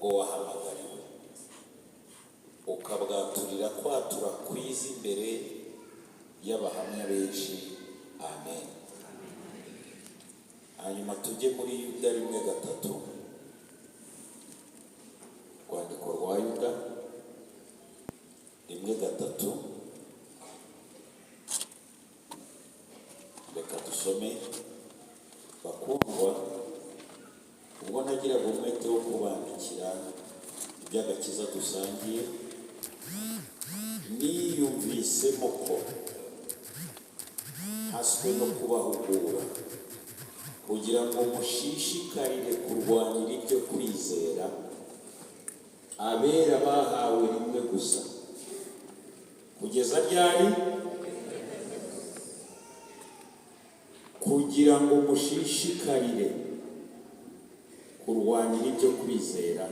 Ubwo wahamagariwe, ukabwaturira kwatura kwiza imbere y'abahamya benshi. Amen. Hanyuma tujye muri Yuda 1:3, urwandiko rwa Yuda 1:3. Reka dusome. Bakundwa, ubwo nagiraga umwete wo kubandikira iby'agakiza dusangiye, niyumvisemo ko haswe no kubahugura kugira ngo mushishikarire kurwanira ibyo kwizera abera bahawe rimwe gusa. Kugeza ryari? Kugira ngo mushishikarire kurwanira ibyo kwizera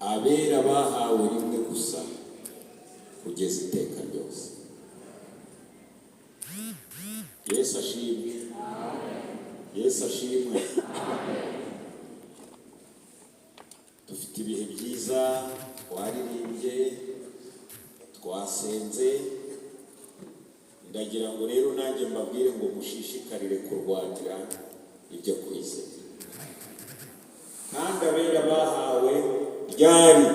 abera bahawe rimwe gusa kugeza iteka ryose. Yesu ashimwe! Yesu ashimwe! Dufite ibihe byiza, twaririmbye, twasenze. Ndagira ngo rero nanjye mbabwire ngo mushishikarire kurwanira ibyo kwizera kandi abera bahawe ryari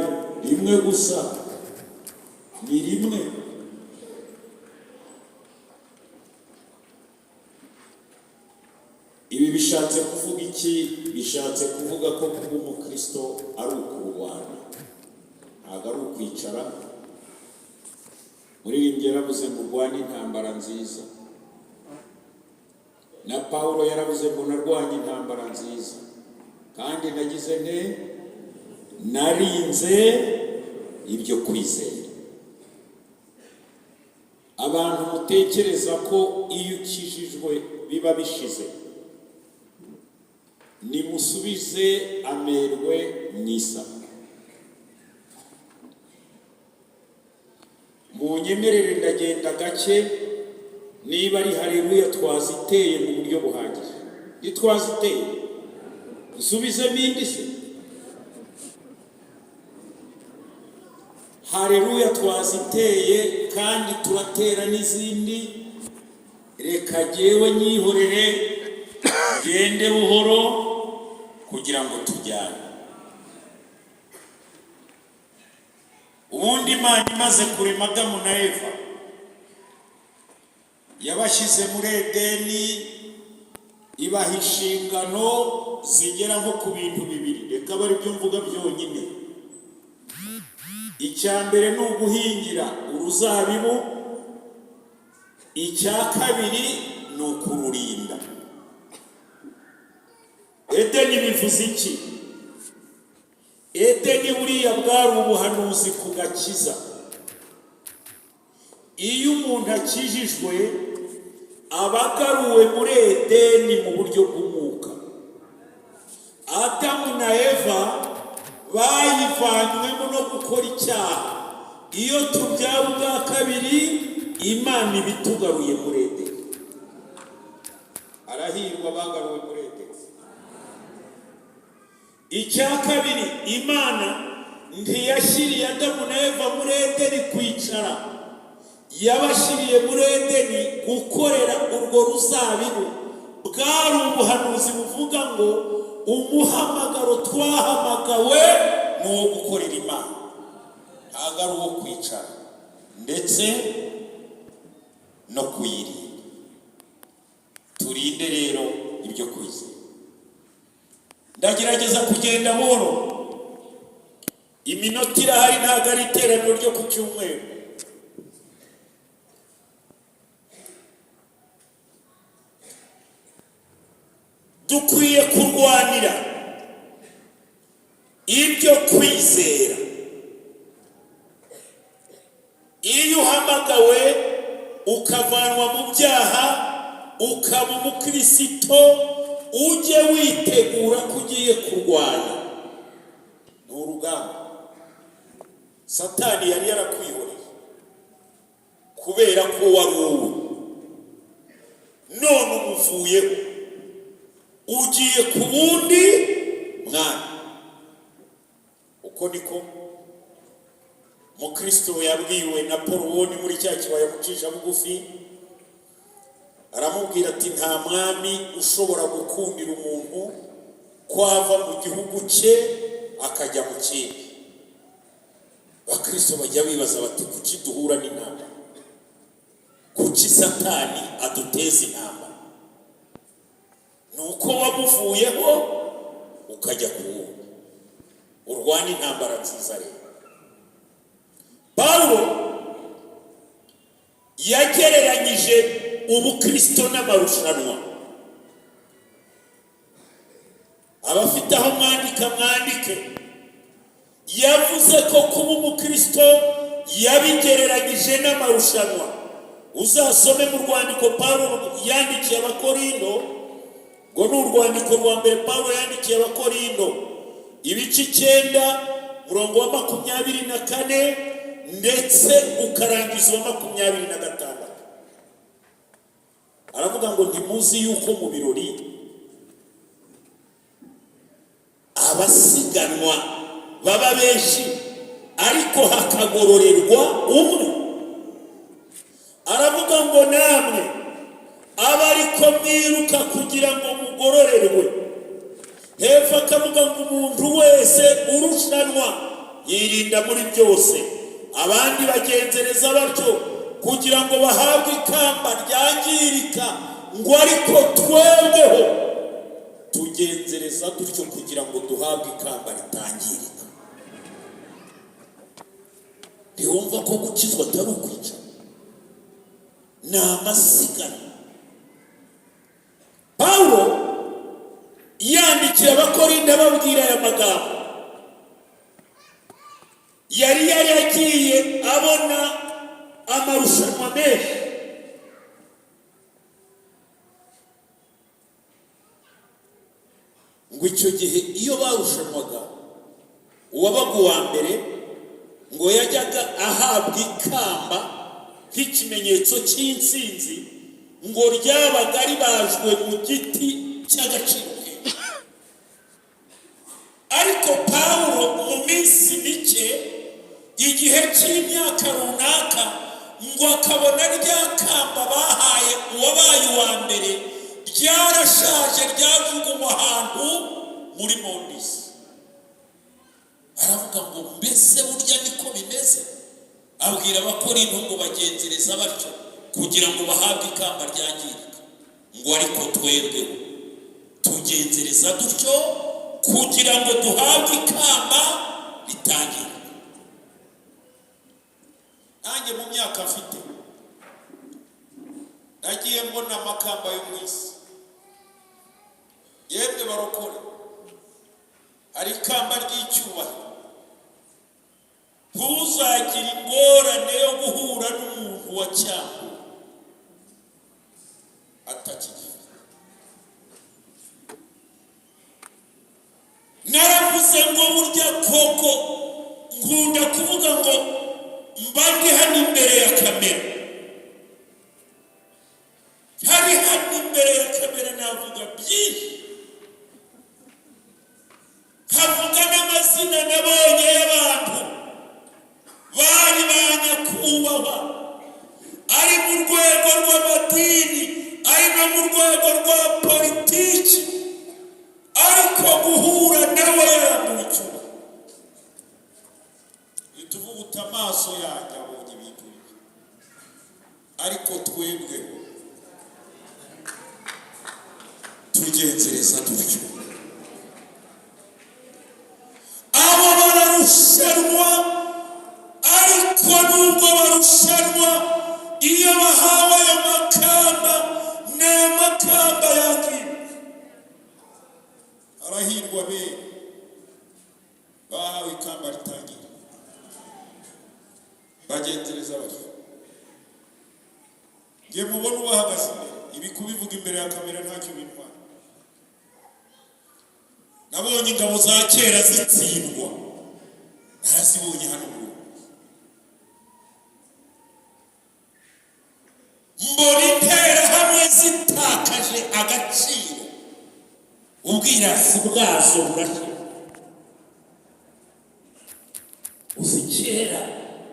rimwe gusa, ni rimwe. Ibi bishatse kuvuga iki? Bishatse kuvuga ko kuba umukristo ari ukurwana, ntabwo ari ukwicara. Muririmbyi yaravuze ngo urwane intambara nziza, na Pawulo yaravuze ngo narwanye intambara nziza, kandi nagize nte? Narinze ibyo kwizera. Abantu mutekereza ko iyo ukijijwe biba bishize, nimusubize amerwe mu isaha. Munyemerere ndagenda gake. Niba ari haleluya twaziteye mu buryo buhagije, ntitwaziteye? Nsubizemo indi se? Haleluya twaziteye kandi turatera n'izindi. Reka jyewe nyihorere, ngende buhoro kugira ngo tujyane. Ubundi Imana imaze kurema Adamu na Eva, yabashyize muri Edeni, ibaha inshingano zigera nko ku bintu bibiri. Reka abe aribyo mvuga byonyine. Icya mbere ni uguhingira uruzabibu, icya kabiri ni ukururinda. Edeni bivuze iki? Edeni buriya bwari ubuhanuzi ku gakiza. Iyo umuntu akijijwe aba agaruwe muri Edeni mu buryo bw'umwuka. Adamu na Eva bayivanywemo no gukora icyaha. Iyo tubyara ubwa kabiri, Imana iba itugaruye muri Edeni. Arahirwa abagaruwe muri Edeni. Icya kabiri, Imana ntiyashyiriye Adamu na Eva muri Edeni kwicara, yabashyiriye muri Edeni gukorera urwo ruzabibu. Bwari ubuhanuzi buvuga ngo umuhamagaro twahamagawe ni uwo gukorera Imana, ntabwo ari uwo kwicara, ndetse no kuyirinda. Turinde rero ibyo kwizera. Ndagerageza kugenda buhoro, iminota irahari, ntabwo ari iteraniro ryo ku cyumweru. Dukwiye kurwanira ibyo kwizera. Iyo uhamagawe ukavanwa mu byaha, ukaba umukristo, ujye witegura ko ugiye kurwana. Ni urugamba. Satani yari yarakwihoreye kubera ko wari uwe, none umuvuyeho, ugiye ku wundi mwanya. Uko niko Mukristo yabwiwe na Paul woni muri cya kibaya mucisha bugufi, aramubwira ati: "Nta mwami ushobora gukundira umuntu ko ava mu gihugu cye akajya mu kindi." Abakristo bajya bibaza bati: "Kuki duhura n'intambara? Kuki Satani aduteza intambara?" Ni uko wamuvuyeho ukajya ku wundi. Urwana intambara nziza. Rero Pawulo yagereranyije ubukristo n'amarushanwa. Abafite aho mwandika mwandike. Yavuze ko kuba umukristo yabigereranyije n'amarushanwa. Uzasome mu rwandiko Pawulo yandikiye Abakorindo, ngo ni urwandiko rwa mbere Pawulo yandikiye Abakorindo, ibice 9, murongo wa 24, ndetse ukarangiza uwa 26. Aravuga ngo: "Ntimuzi yuko mu birori abasiganwa baba benshi, ariko hakagororerwa umwe?" Aravuga ngo: "Namwe abe ariko mwiruka kugira ngo mugororerwe." Hepfo akavuga ngo: "Umuntu wese urushanwa yirinda muri byose. Abandi bagenzereza batyo kugira ngo bahabwe ikamba ryangirika, ngo ariko twebweho tugenzereza dutyo kugira ngo duhabwe ikamba ritangirika." Ntiwumva ko gukizwa atari ukwica, ni amasiganwa? Pawulo yandikira Abakorinto ababwira aya magambo, yari yaragiye abona amarushanwa menshi. Ngo icyo gihe iyo barushanwaga, uwabaga uwa mbere ngo yajyaga ahabwa ikamba nk'ikimenyetso cy'intsinzi, ngo ryabaga ribajwe mu giti cy'agaciro kenshi. Ariko Pawulo mu minsi mike, igihe cy'imyaka runaka, ngo akabona rya kamba bahaye uwabaye uwa mbere ryarashaje, ryajugunywe ahantu muri mondisi. Aravuga ngo: "Mbese burya niko bimeze?" Abwira Abakorinto ngo bagenzereza batyo kugira ngo bahabwe ikamba ryangirika, ngo ariko twebweho tugenzereza dutyo kugira ngo duhabwe ikamba ritangirika. Nanjye mu myaka mfite nagiye mbona amakamba yo mu isi. Yemwe barokore, hari ikamba ry'icyubahiro. Ntuzagire ingorane yo guhura n'umuntu wa cyangwa atakigifite. Naravuze ngo burya koko, nkunda kuvuga ngo mba ndi hano imbere ya kamera, hari hano imbere ya kamera navuga byinshi, nkavuga n'amazina nabonye y'abantu bari ba nyakubahwa, ari mu rwego rw'amadini, ari no mu rwego rwa politiki, ariko guhura nawe yarambuye icyubahiro, uhita uvuga uti: "Amaso yanjye abonye ibintu bibi." Ariko twebwe tugenzereza dutyo. Abo bararushanwa, ariko nubwo barushanwa, iyo bahawe ayo makamba, ni amakamba yangirika. Arahirwa bene bahawe ikamba ritangira, bagenzereza batyo. Nge mubona ubahagaze imbere, ibi kubivuga imbere ya kamera ntacyo bintwara. Nabonye ingabo za kera zitsindwa, narazibonye hano mu rugo. Mbona interahamwe zitakaje agaciro, ubwirasi bwazo burashira. Uzi kera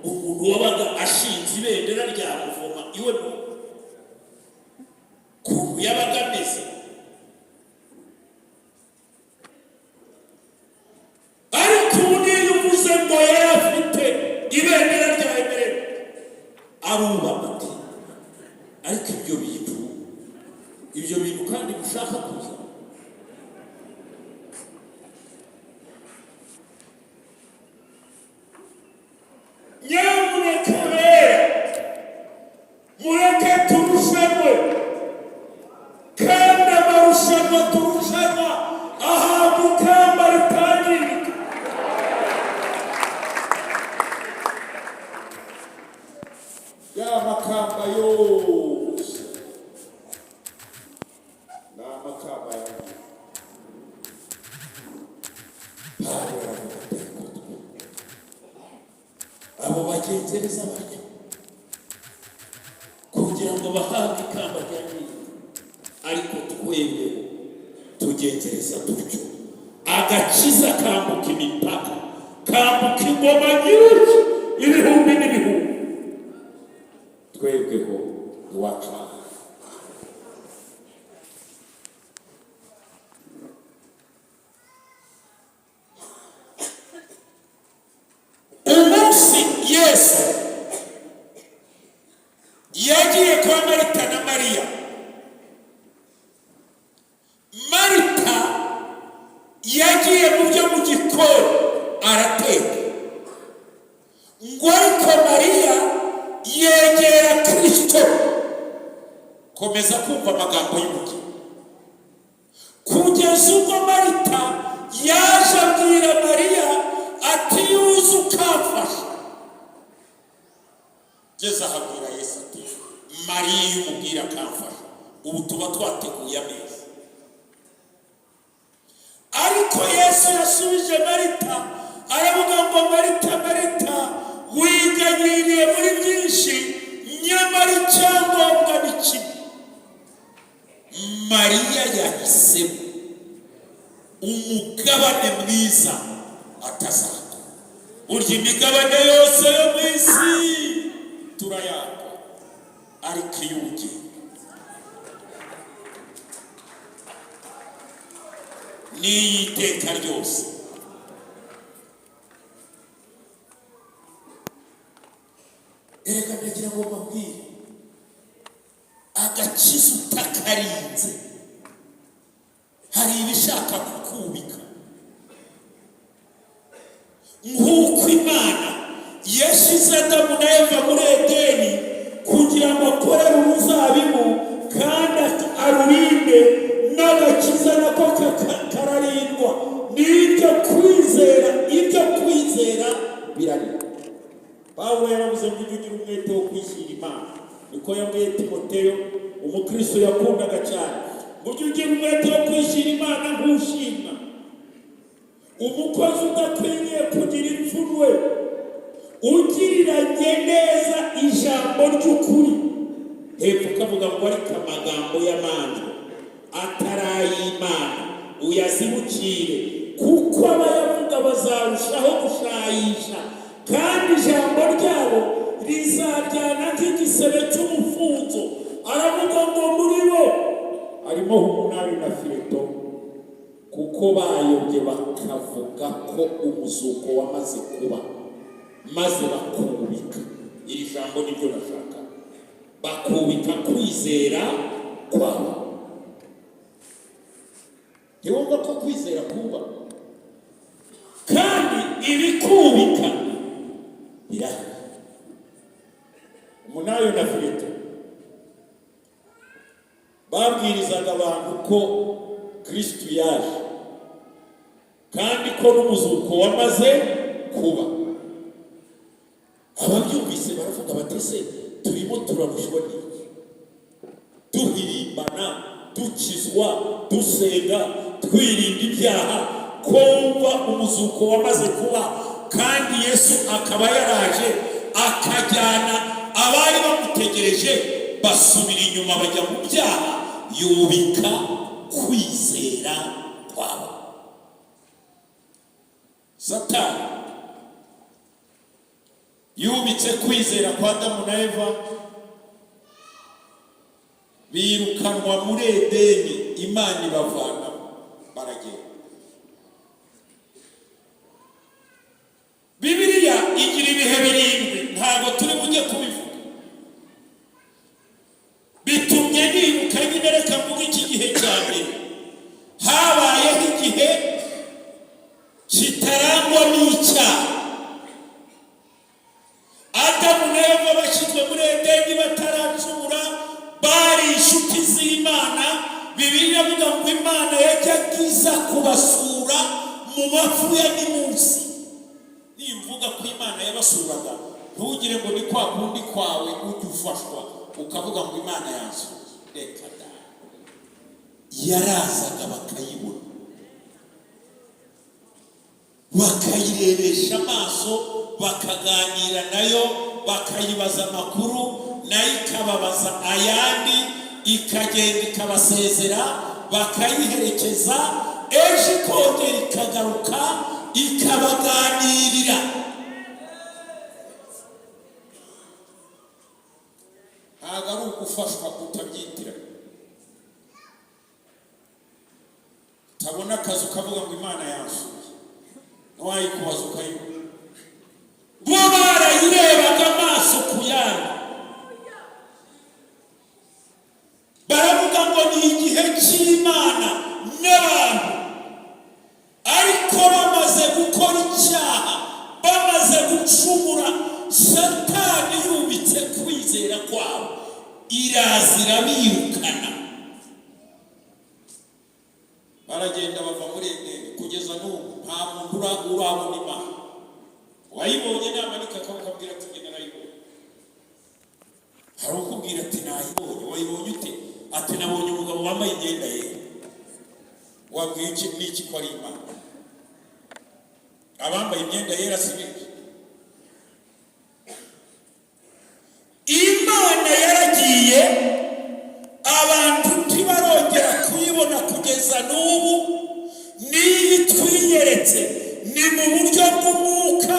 umuntu wabaga ashinze ibendera rya mouvement iwe mu kuntu yabaga ameze? Ariko ubu niyo uvuze ngo yari afite ibendera rya MRND, arubama ati: "Ariko ibyo bintu kandi mushaka kuza." Nyamuneka rero mureke turushanwe, kandi amarushanwa turushanwa ahabwa ikamba ritangirika. Ya makamba yose ni amakamba yanjye. Pawulo aravuga ati: "Ariko twe abo bagenzereza batyo kugira ngo bahabwe ikamba rya nyiri, ariko twebweho tugenzereza dutyo agakiza kambuka imipaka, kambuka ingoma nyinshi, ibihumbi n'ibihumbi. Twebweho iwacu." Umunsi Yesu yagiye kwa Marita na Mariya, Marita yagiye mu byo mu gikoni arateka ngo, ariko Mariya yegera Kirisito. Komeza kumva amagambo y'ubugingo. Kugeza ubwo Marita yaje abwira Mariya ati: "Yuze ukamfasha." Ngeze aho abwira Yesu ati: "Mariya iyo umubwira akamfasha, ubu tuba twateguye ameza." Ariko Yesu yasubije Marita aravuga ngo: "Marita, Marita, wiganyiriye muri byinshi, nyamara icyangombwa ni kimwe. Mariya yahisemo umugabane mwiza atazakwa." Burya imigabane yose yo mu isi turayakwa, ariko iy'ubugingo n'iy'iteka ryose. Erega ndagira ngo mbabwire, agakiza utakarinze, hari ibishaka kukubika. Nk'uko Imana yashyize Adamu na Eva muri Edeni kugira ngo akorere uruzabibu kandi arurinde, n'agakiza nako kararindwa n'ibyo kwizera. Ibyo kwizera birarindwa. Pawulo yaravuze ngo: "Ujye ugira umwete wo kwishyira Imana." Niko yabwiye Timoteyo, umukristo yakundaga cyane, ngo: "Ujye ugira umwete wo kwishyira Imana nk'ushima, umukozi udakwiriye kugira ipfunwe, ugiriranye neza ijambo ry'ukuri." Hepfo ukavuga ngo: "Ariko amagambo y'amanjwe atari ay'Imana uyazibukire, kuko abayavuga bazarushaho gushayisha, kandi ijambo ryabo rizaryana nk'igisebe cy'umufunzo." Aravuga ngo muri bo harimo Humenayo na Fileto, kuko bayobye bakavuga ko umuzuko wamaze kuba, maze bakubika. Iri jambo niryo nashaka: bakubika kwizera kwabo. Ntiwumva ko kwizera kuba, kandi ibikubika birahari? Humenayo na Fileto babwirizaga abantu ko Kristu yaje kandi ko n'umuzuko wamaze kuba. Ababyumvise baravuga bati: "Se turimo turarushywa n'iki, duhirimbana, dukizwa, dusenga, twirinda ibyaha, ko wumva umuzuko wamaze kuba, kandi Yesu akaba yaraje akajyana abari bamutegereje, basubira inyuma bajya mu byaha?" Yubika kwizera kwabo. Satani Yubitse kwizera kwa Adamu na Eva, birukanwa muri Edeni, Imana ibavanamo, baragenda. Bibiliya igira ibihe birindwi, ntabwo turi bujye kubivuga. Bitumye nibuka nyine, reka mvuge iki gihe cya mbere. Habayeho igihe kitarangwa n'icyaha. Adamu na Eva bashyizwe muri Edeni bataracumura, bari inshuti z'Imana. Bibiliya iravuga ngo Imana yajyaga iza kubasura mu mafu ya nimunsi. Nimvuga ko Imana yabasuraga, ntugire ngo ni kwa kundi kwawe ujya ufashwa ukavuga ngo Imana yansuye. Reka da! Yarazaga bakayibona, bakayirebesha amaso, bakaganira nayo, bakayibaza amakuru, nayo ikababaza ayandi, ikagenda ikabasezera, bakayiherekeza, ejo ikongera ikagaruka ikabaganirira. Ntabwo ari ugufashwa utabyitiranya, utabona akazi ukavuga ngo Imana yansuye, ntiwayikubaza ukayibona. Bo barayirebaga amaso ku yandi, baravuga ngo ni igihe cy'Imana n'abantu. Ariko bamaze gukora icyaha, bamaze gucumura, Satani yubitse kwizera kwabo, iraza irabirukana, baragenda bava muri Edeni. Kugeza n'ubu nta muntu urabona Imana. Uwayibonye namanika akaboko akabwira ati: "Njye narayibonye." Hari ukubwira ati: "Nayibonye." "Wayibonye ute?" Ati: "Nabonye umugabo wambaye imyenda yera." Wabwiye iki n'iki ko ari Imana? Abambaye imyenda yera si benshi. Imana yaragiye, abantu ntibarongera kuyibona kugeza n'ubu. N'iyo itwiyeretse ni mu buryo bw'umwuka,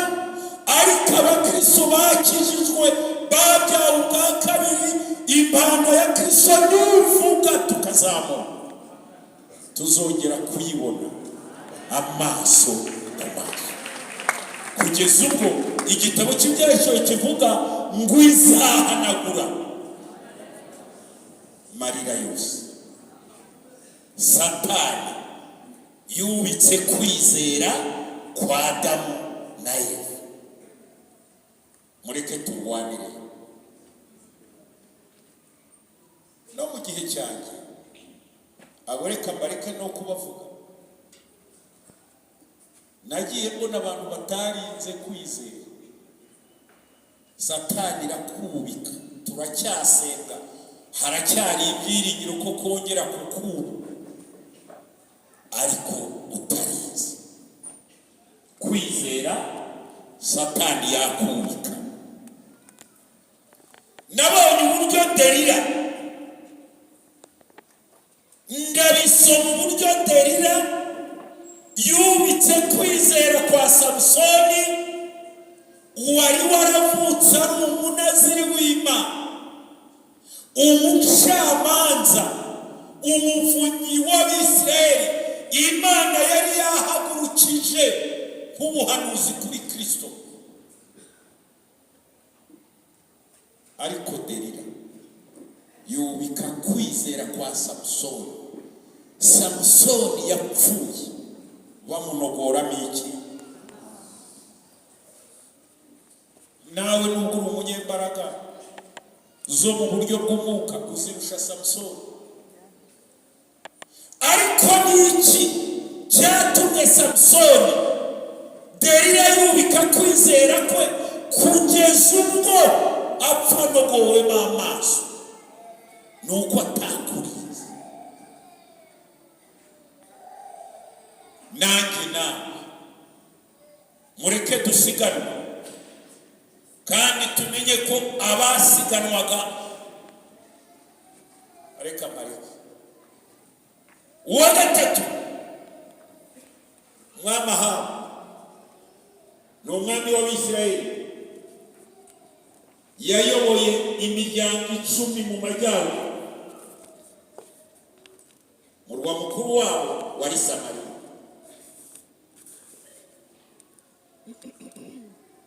ariko abakristo bakijijwe, babyawe ubwa kabiri, impanda ya Kristo nivuga tukazamuka, tuzongera kuyibona amaso ku maso, kugeza ubwo igitabo cy'Ibyahishuwe kivuga ngo izahanagura marira yose. Satani yubitse kwizera kwa Adamu na Eva. Mureke turwanire. No mu gihe cyanjye, abo reka mbareke no kubavuga, nagiye mbona abantu batarinze kwizera, Satani irakubika. Turacyasenga, haracyari ibyiringiro ko kongera kukuba, ariko utarinze kwizera, Satani yakubika. Nabonye uburyo Derira, ndabisoma, uburyo Derira yubitse kwizera kwa Samusoni wari waravutse ari umunaziri w'Imana, umucamanza, umuvunyi w'Abisirayeli Imana yari yahagurukije nk'ubuhanuzi kuri Kristo. Ariko Derira yubika kwizera kwa Samusoni. Samusoni yapfuye bamunogoramo iki? Nawe nubwo uri umunyembaraga zo mu buryo bw'umwuka, uzirusha Samusoni. Ariko ni iki cyatumye Samusoni, Derira yubika kwizera kwe kugeza ubwo apfa anogowemo amaso? Ni uko atakurinze. Nanjye nawe, mureke dusiganwe, kandi tumenye ko abasiganwaga, reka mareke. Uwa gatatu, Umwami Ahabu, ni umwami w'Abisirayeli. Yayoboye imiryango 10 mu majyaruguru. Murwa mukuru wabo wari Samariya.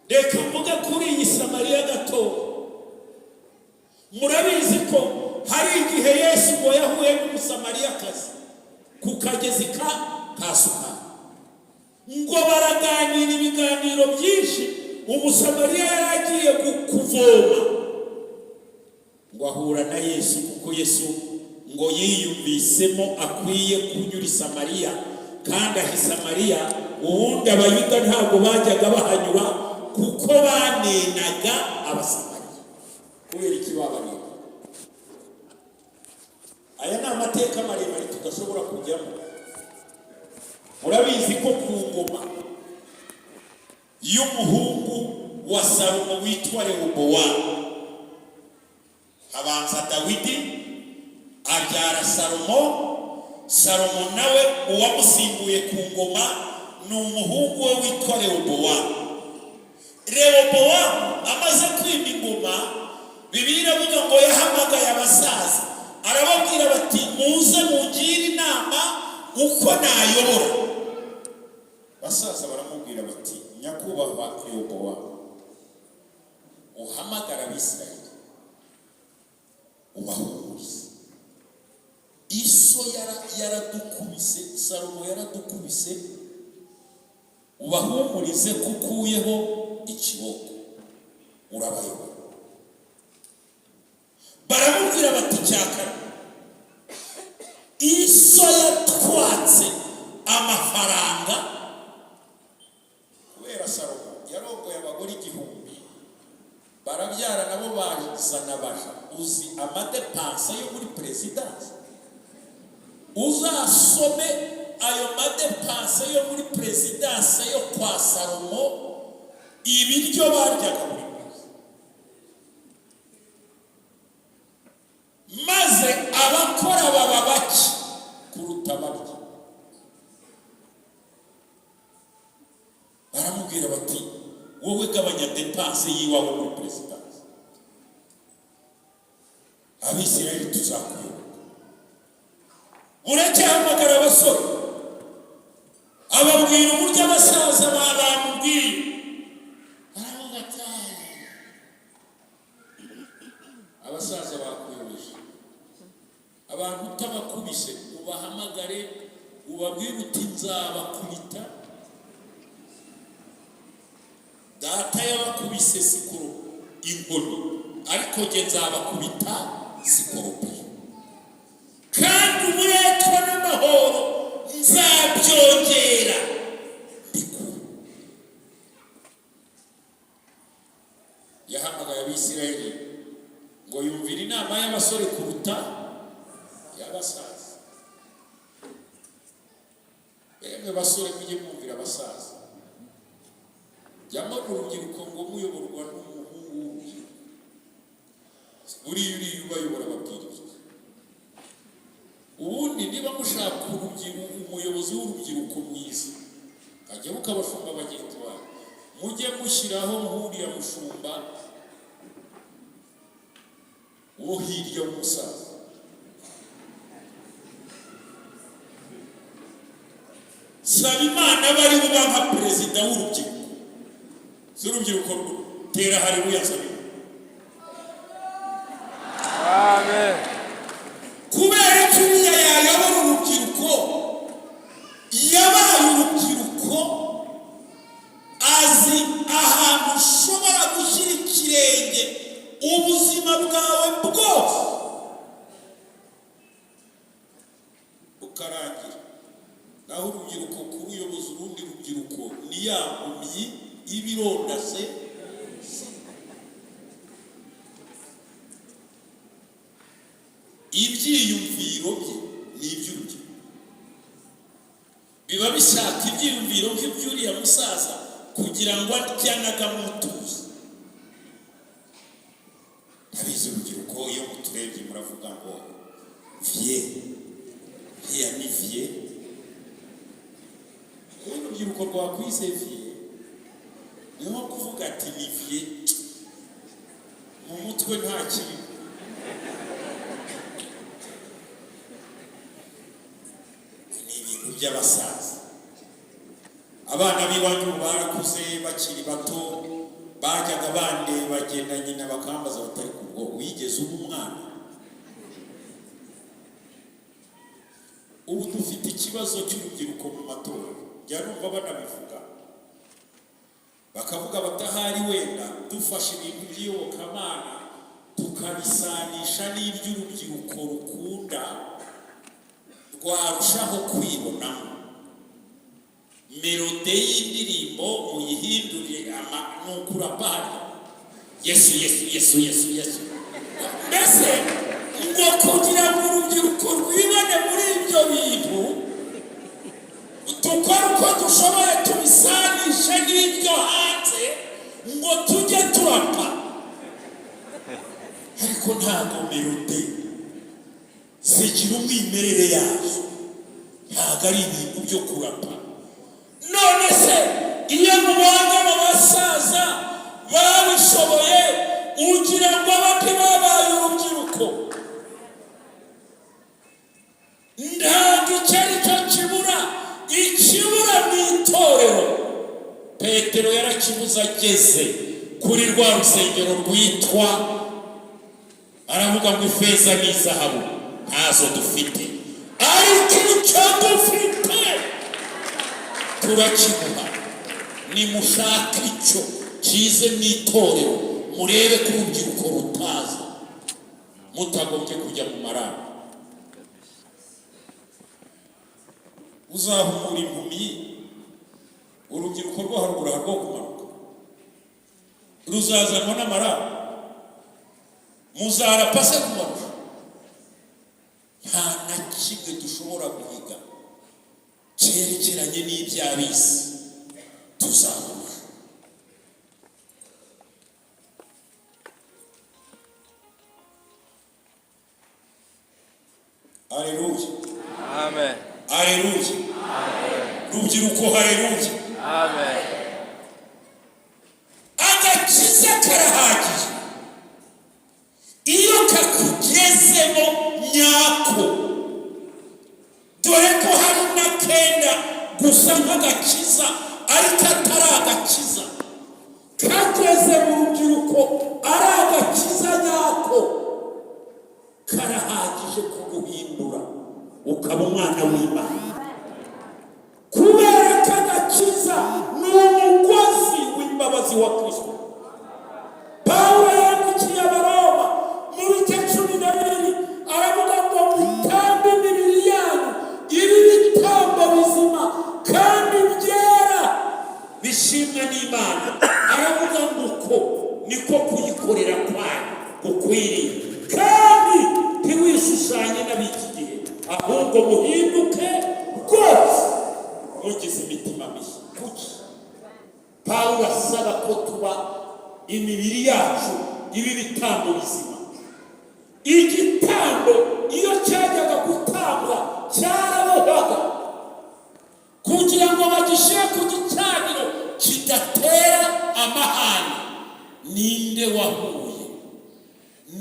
Reka mvuge kuri iyi Samariya gato. Murabizi ko hari igihe Yesu ngo yahuye n'Umusamariyakazi ku kagezi ka Sukari, ngo baraganira ibiganiro byinshi. Umusamariya yari agiye kuvoma, ngo ahura na Yesu, kuko Yesu ngo yiyumvisemo akwiye kunyura i Samariya, kandi aha i Samariya ubundi Abayuda ntabwo bajyaga bahanyura, kuko banenaga Abasamariya. Kubera iki babanena? Aya ni amateka maremare tudashobora kujyamo. Murabizi ko ku ngoma y'umuhungu wa Salomo witwa Rehobowamu, habanza Dawidi abyara Salomo. Salomo nawe uwamusimbuye ku ngoma ni umuhungu we witwa Rehobowamu. Rehobowamu amaze kwima ingoma, Bibiliya iravuga ngo yahamagaye abasaza, arababwira bati: "Muze mungire inama uko nayobora." Basaza baramubwira bati: "Nyakubahwa Rehobowamu, uhamagara Abisirayeli ubahumurize. Iso yaradukubise, Salomo yaradukubise, ubahumurize ko ukuyeho ikiboko, urabayobora." Baramubwira bati: "Cyakare iso yatwatse amafaranga." Kubera Salomo yarongoye abagore 1000, barabyara nabo bazana baja. Uzi amadépenses yo muri perezidansi? Uzasome ayo madépenses yo muri perezidansi yo kwa Salomo, ibiryo baryaga buri munsi, maze abakora baba bake kuruta abarya. Baramubwira bati: "Wowe gabanya dépenses y'iwawe muri perezidansi, Abisirayeli tuzakuyoboka." Bureke hamagara abasore, ababwira uburyo abasaza bamubwiye. Baravuga ati: "Ah, abasaza bakuyobeje abantu." Utabakubise, ubahamagare ubabwire uti: "Nzabakubita. Data yabakubise sikoro inkoni, ariko jye nzabakubita sikoropiyo, kandi uburetwa n'amahoro nzabyongera mbikure." Yahamagaye Abisirayeli ngo yumvire inama y'abasore kuruta y'abasaza. Yemwe basore, mujye mwumvira abasaza. Jya mbona urubyiruko ngo muyoborwa n'umuhungu w'urubyiruko. Buriya uriya ubayobora ababwira ibyo. Ubundi niba mushaka urubyiruko, umuyobozi w'urubyiruko mwiza, kajya mukabashumba bagenzi banyu, mujye mushyiraho nk'uriya mushumba wo hirya w'umusaza. Saba Imana bari buba nka perezida w'urubyiruko z'urubyiruko. Tera haleluya, nsaba. Amen. Kubera ko uriya yayobora urubyiruko, yabaye urubyiruko, azi ahantu ushobora gushyira ikirenge ubuzima bwawe bwose bukarangira. Naho urubyiruko kuruyoboza urundi rubyiruko ni ya mpumyi iba irondase. Ibyiyumviro bye ni iby'urubyiruko, biba bishaka ibyiyumviro nk'iby'uriya musaza kugira ngo aryanaga mutuze. Ndabizi, urubyiruko iyo muturebye muravuga ngo vieux, vieux ni vieux. Iyo urubyiruko rwakwise vieux, ni nko kuvuga ati: "Ni vieux." Mu Mutwe nta kirimo. Ni ibintu by'abasaza. Abana b'iwanyu ubu barakuze. Bakiri bato bajyaga bandeba, bagenda nyina bakambaza batari kubwo wigeze uba umwana. Ubu dufite ikibazo cy'urubyiruko mu matorero. Njya numva banabivuga, bakavuga batahari wenda dufashe ibintu by'iyobokamana tukabisanisha n'iby'urubyiruko rukunda, rwarushaho kwibonamo. Mélodie y'indirimbo muyihindurire ama ni ukurapari Yesu, Yesu, Yesu, Yesu, Yesu, mbese ngo kugira ngo urubyiruko rwibone muri ibyo bintu, dukore uko dushoboye tubisanishe n'ibyo hanze ngo tujye turapa. Ariko ntabwo mélodie zigira umwimerere yazo, ntabwo ari ibintu byo kurapa. None se iyo mubonye abo basaza babishoboye, ugira ngo abandi babaye urubyiruko? Ntabwo icyo ari cyo kibura. Ikibura mu itorero, Petero yarakibuze ageze kuri rwa rusengero rwitwa, aravuga ngo ifeza n'izahabu ntazo dufite, ariko icyo dufite turakiguha. Nimushaka icyo kize mu itorero, murebe ko urubyiruko rutaza mutagombye kujya mu maraba. Uzahumura impumyi, urubyiruko rwo haruguru aha rwo kumanuka ruzazanwa n'amaraba, muzarapa se kubarusha? Nta na kimwe dushobora guhiga cyerekeranye n'iby'ab'isi tuzabarusha. Aleluya! Amen. Aleluya! Rubyiruko, haleluya! Amen. Agakiza karahagije iyo kakugezemo nyako, dore ko hari n'akenda gusa nk'agakiza ariko atari agakiza. Kageze mu rubyiruko ari agakiza nyako, karahagije kuguhindura ukaba umwana w'Imana, kubera ko agakiza ni umugozi w'imbabazi wa Kristo. Pawulo yandikiye Abaroma mu bice 12, aravuga ngo mutambe imibiri yanyu ibi bitambo bizima kandi byera bishimwa n'Imana. Aravuga ngo uko niko kuyikorera kwanyu gukwiriye, kandi ntiwishushanye n'ab'iki gihe, ahubwo muhinduke rwose mugize imitima mishya. Kuki Pawulo asaba ko tuba imibiri yacu ibi bitambo bizima? Igitambo iyo cyajyaga gutambwa cyarabohwaga kugira ngo bagishyire ku gicaniro kidatera amahane. Ninde wahuye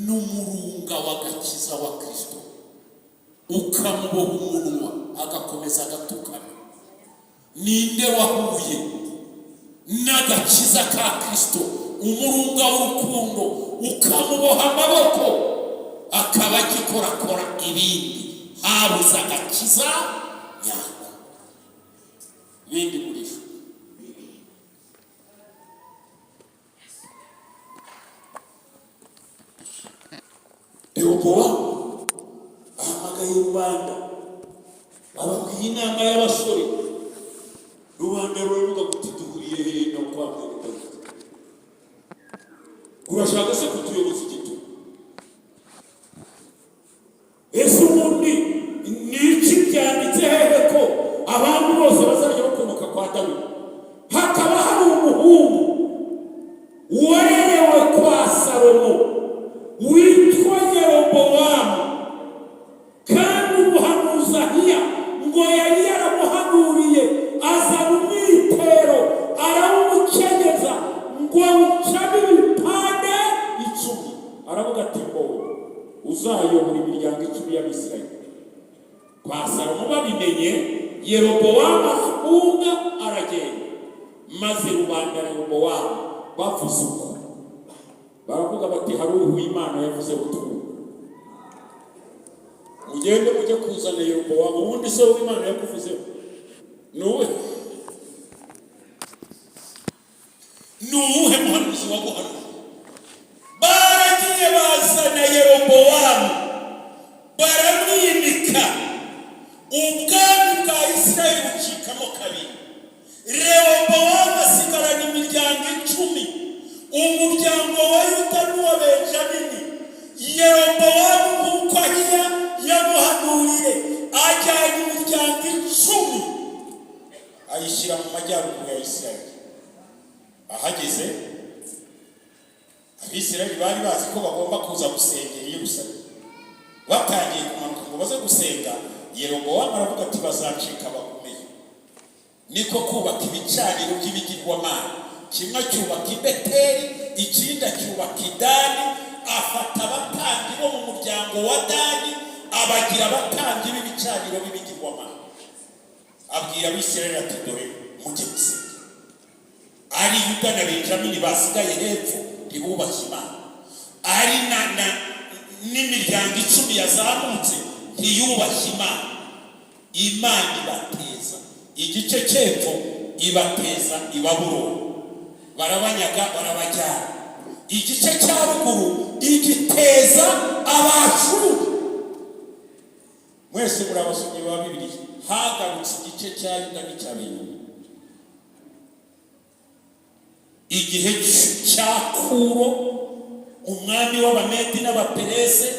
n'umurunga w'agakiza wa Kristo ukamuboha umunwa agakomeza agatukana? Ninde wahuye n'agakiza ka Kristo, umurunga w'urukundo, ukamuboha amaboko akaba agikorakora ibindi? Habuze agakiza nyako, ibindi murisho. Rehobowamu ahamagaye rubanda, bababwiye inama y'abasore. Rubanda ruravuga kuti duhuriye hehe no kwa mwene Dawidi? Urashaka se kutuyoboza igitugu? Ese ubundi ni iki? Byanditse hehe ko abantu bose bazajya bakomoka kwa Dawidi, hakaba hari umuhungu warerewe kwa Salomo witwa Yerobowamu, kandi umuhanuzi Ahiya ngo yari yaramuhanuriye, azana umwitero arawumukenyeza ngo awucamo ibipande 10? Maze rubanda Rehobowamu bavuze uko, baravuga bati: "Hari uwo Imana yavuze ubutumwa, mugende mujye kuzana Yerobowamu." Ubundi se wowe Imana yakuvuzeho ni uwuhe? Ni uwuhe muhanuzi waguhanuye? Baragiye bazana Yerobowamu, baramwimika. Ubwami bwa Isirayeli bucikamo kabiri. Rehobowamu asigarana imiryango 10, umuryango wa Yuda n'uwa Benjamini. Yerobowamu, nk'uko Ahiya yamuhanuriye, ajyana imiryango 10, ayishyira mu majyaruguru ya Isirayeli. Ahageze, Abisirayeli bari bazi ko bagomba kuza gusengera i Yerusalemu. Batangiye kumanuka ngo baze gusenga, Yerobowamu aravuga ati: "Bazacika bakomeye." Niko kubaka ibicaniro by'ibigirwamana, kimwe acyubaka i Beteli, ikindi acyubaka i Dani. Afata abatambyi bo mu muryango wa Dani, abagira abatambyi b'ibicaniro b'ibigirwamana. Abwira Abisirayeli ati: "Dore mujye gusenga." Ari Yuda na Benjamini basigaye hepfo ntibubashye Imana, ari na n'imiryango 10 yazamutse ntiyubashye Imana. Imana ibateza igice cy'epfo, ibateza i Babuloni, barabanyaga, barabajyana. Igice cya ruguru igiteza Abashuri. Mwese muri abasomyi ba Bibiliya. Hagarutse igice cya Yuda n'icya Benyamini igihe cya Kuro, umwami w'Abamedi n'Abaperese.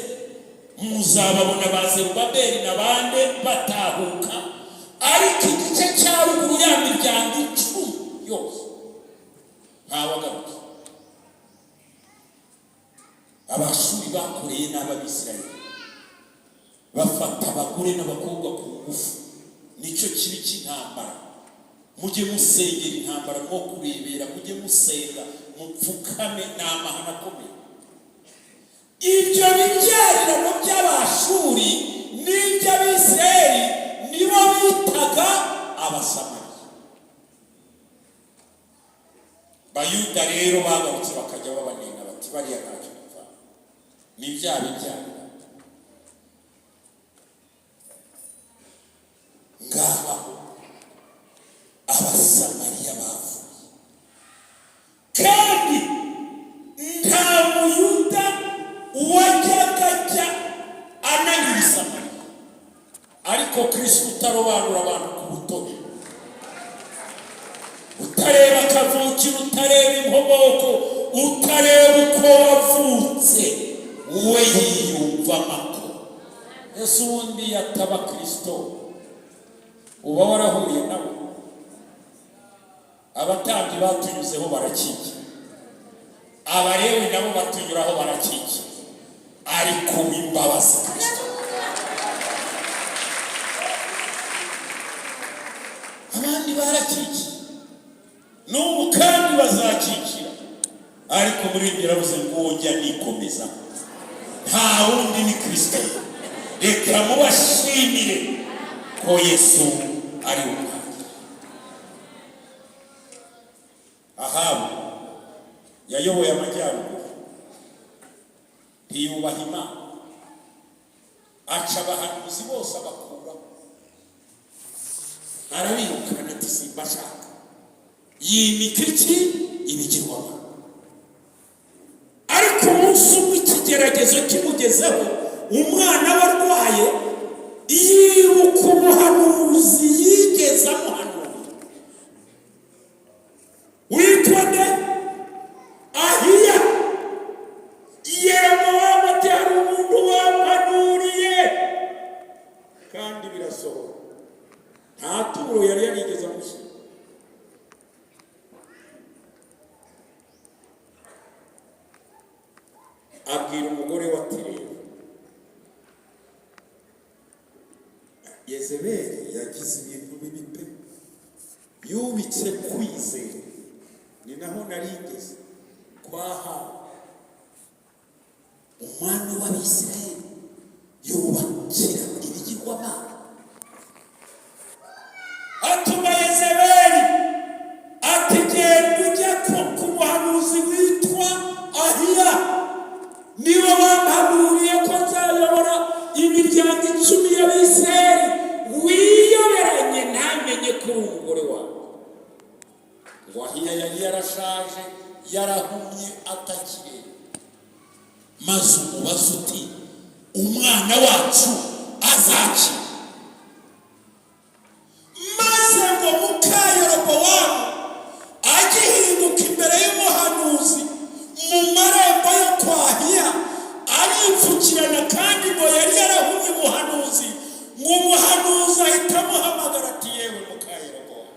Muzababona ba Zerubabeli na bande batahuka, ariko igice cya ruguru, ya miryango 10 yose, ntawagarutse. Abashuri bakoreye n'Abisirayeli, bafata abagore n'abakobwa ku ngufu. Nicyo kibi cy'intambara. Mujye musengera intambara, mwo kurebera. Mujye musenga, mupfukame. Ni amahano akomeye. Ibyo bibyarirano by'Abashuri n'iby'Abisirayeli nibo bitaga Abasamariya. Bayuda rero bagarutse bakajya babanena bati: "Bariya ntacyo bapfa, ni bya bibyarira." Ngaho Abasamariya bavuye, kandi nta Muyuda wajyaga ajya ananyura i Samariya. Ariko Kirisito utarobanura abantu ku butoni, utareba akavukiro, utareba inkomoko, utareba uko wavutse, we yiyumvamo ko ese ubundi yataba Kirisito uba warahuye nawe. Abatambyi batunyuzeho barakikiye, Abalewi nabo batunyuraho barakikiye, ariko uw'imbabazi Kirisito. Abandi barakikiye, n'ubu kandi bazakikira, ariko muri ibyo yaravuze ngo: "Njya nikomeza nta wundi, ni Kirisito." Reka mubashimire ko Yesu ari umwami. Ahabu yayoboye amajyaruguru, ntiyubaha Imana, aca abahanuzi bose, abakuraho, arabirukana ati: "Simbashaka." Yimika iki? Ibigirwamana. Ariko umunsi umwe ikigeragezo kimugezeho, umwana we arwaye, yibuka umuhanuzi yigeze amuhanura witwa nde? Ahiya. Yerobowamu ati: "Hari umuntu wampanuriye kandi birasohora." Nta turo yari yarigeze amushyira. Abwira umugore wa ati: "Rero Yezebeli yagize ibintu bibi pe, yubitse kwizera." Ni naho narigeze kwahawe umwami w'Abisirayeli yubakira ibigirwamana. Atuma Yezebeli ati: Ngo Ahiya yari yarashaje, yarahumye, atakireba. Maze umubaze uti: "Umwana wacu azakira?" Maze ngo muka Yerobowamu agihinguka imbere y'umuhanuzi mu marembo yo kwa Ahiya, aripfukirana, kandi ngo yari yarahumye umuhanuzi. Ngo umuhanuzi ahita amuhamagara ati: "Yewe muka Yerobowamu,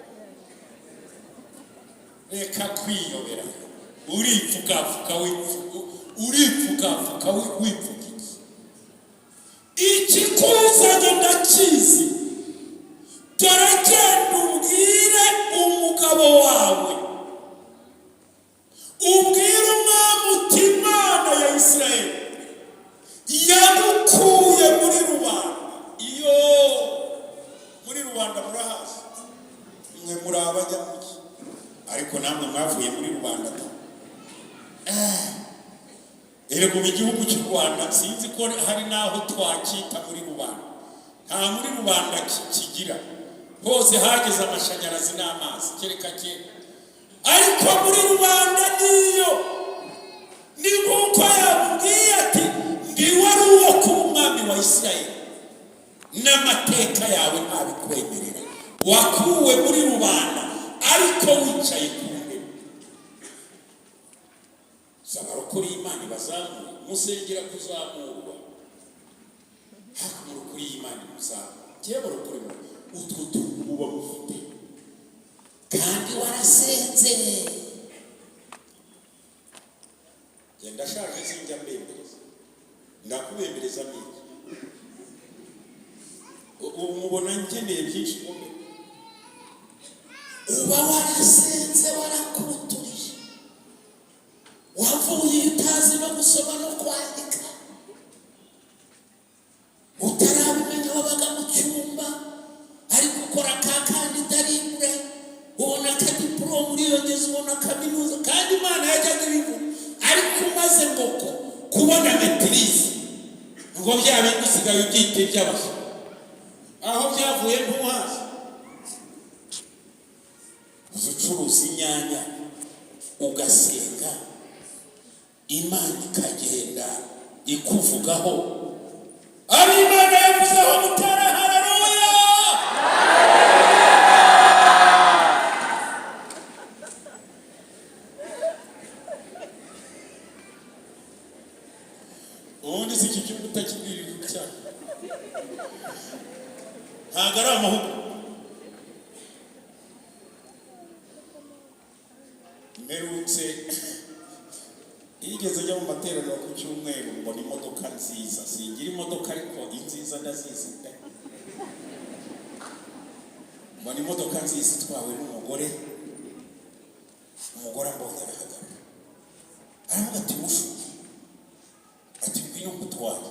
reka kwiyobera, uripfukapfuka, uripfukapfuka, wipfuka iki? Ikikuzanye ndakizi. Dore genda ubwire umugabo wawe, ubwire umwami uti: 'Imana ya Isirayeli yagukuye muri rubanda.'" Iyo muri rubanda murahazi, mwe muri abanyamugi, ariko namwe mwavuye muri rubanda da. Erega ubu igihugu cy'u Rwanda sinzi ko hari n'aho twacyita muri rubanda. Nta muri rubanda kigira, hose hageze amashanyarazi n'amazi, kereka kera. Ariko muri rubanda niyo ni nk'uko yamubwiye ati: "Ndi wari uwo kuba umwami wa Isirayeli, n'amateka yawe ntabikwemerera. Wakuwe muri rubanda, ariko wicaye ku ntebe." Abarokore y'Imana ibazamuye, musengera kuzamurwa, ariko murokore y'Imana imuzamura. Ngewe barokore mu utwo tuntu muba mufite kandi warasenze. Genda ashaje, sinjya mbembereza, ndakubembereza n'iki? Ubu mubona nkeneye byinshi ngo mbe? Uba warasenze, warakuturije, wavuye utazi no gusoma no kwandika, utarabimenya, wabaga mu cyumba ariko ukora ka candidat libre, ubona akadiporome, uriyongeza, ubona kaminuza, kandi Imana yajyaga ibivuga. Ariko umaze ngo kubona maîtrise, ngo bya bindi usigaye ubyita iby'abaswa, aho byavuye ntuhazi. Uza ucuruza inyanya, ugasenga, Imana ikagenda ikuvugaho. Abo Imana yavuzeho mutara haleluya! Ubundi si iki cyumba utakibwirira icyaha, ntabwo ari amahugurwa. Mperutse yigeze ajya mu materaniro ku cyumweru, mbona imodoka nziza. Singira imodoka, ariko inziza ndazizi pe. Mbona imodoka nziza itwawe n'umugore. Umugore ambonye arahagarara, aravuga ati: "Mushu," ati, "ngwino ngutware."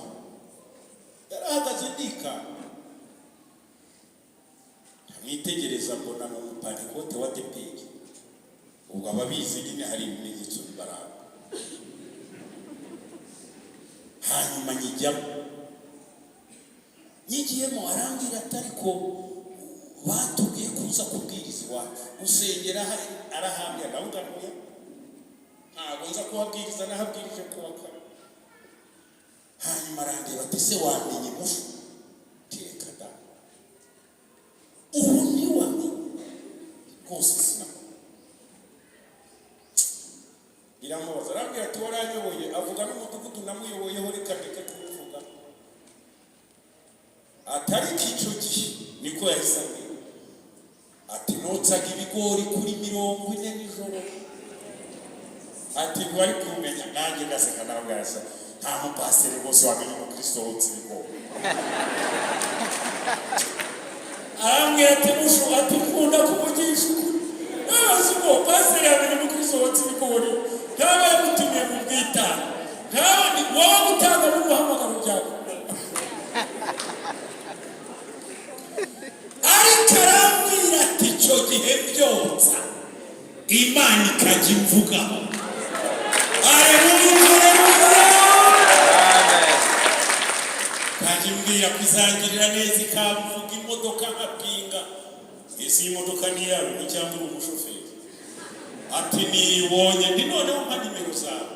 Yarahagaze, ndikanga, ndamwitegereza, mbona ni umupantekote wa ADEPR. Ubwo ababizi nyine hari ibimenyetso bibaranga. Hanyuma nyijyamo, nyigiyemo arambwira ati: "Ariko batubwiye kuza kubwiriza iwacu, usengera hari?" Arahambira. Ndavuga ntuya, ntabwo nza kuhabwiriza, nahabwirije kuwa kane. Hanyuma arandeba ati: "Se wamenye mushu?" Reka da, ubu ntiwamenye rwose, sinakora. Biramubaza, arambwira ati: "Waranyoboye." Avuga n'umudugudu namuyoboyeho, reka ndeke kuwuvuga. Atari icyo gihe niko yahise ambwira ati: "Notsaga ibigori kuri 40 nijoro." Ati: "Ntiwari kumenya." Nanjye ndaseka, ndabwira asa nta mupasiteri rwose wamenya umukristo wotsa ibigori. Arambwira ati: "Mushu," ati, "nkunda kuvugisha ukuri." Nabaze ubwo pasiteri yamenya umukristo wotsa ibigori, ntaba yagutumiye mu bwitange, ntaba ni wowe gutanga n'umuhamagaro byawe. Ariko arambwira ati: "Icyo gihe byotsa, Imana ikajya imvugaho." Aleluya, aleluya! Ikajya imbwira ko izangirira neza, ikamvuga imodoka nkapinga. Ese iyi modoka ni iyawe ni cyangwa uri umushoferi? Ati nibonye ndi, noneho mpa nimero zawe.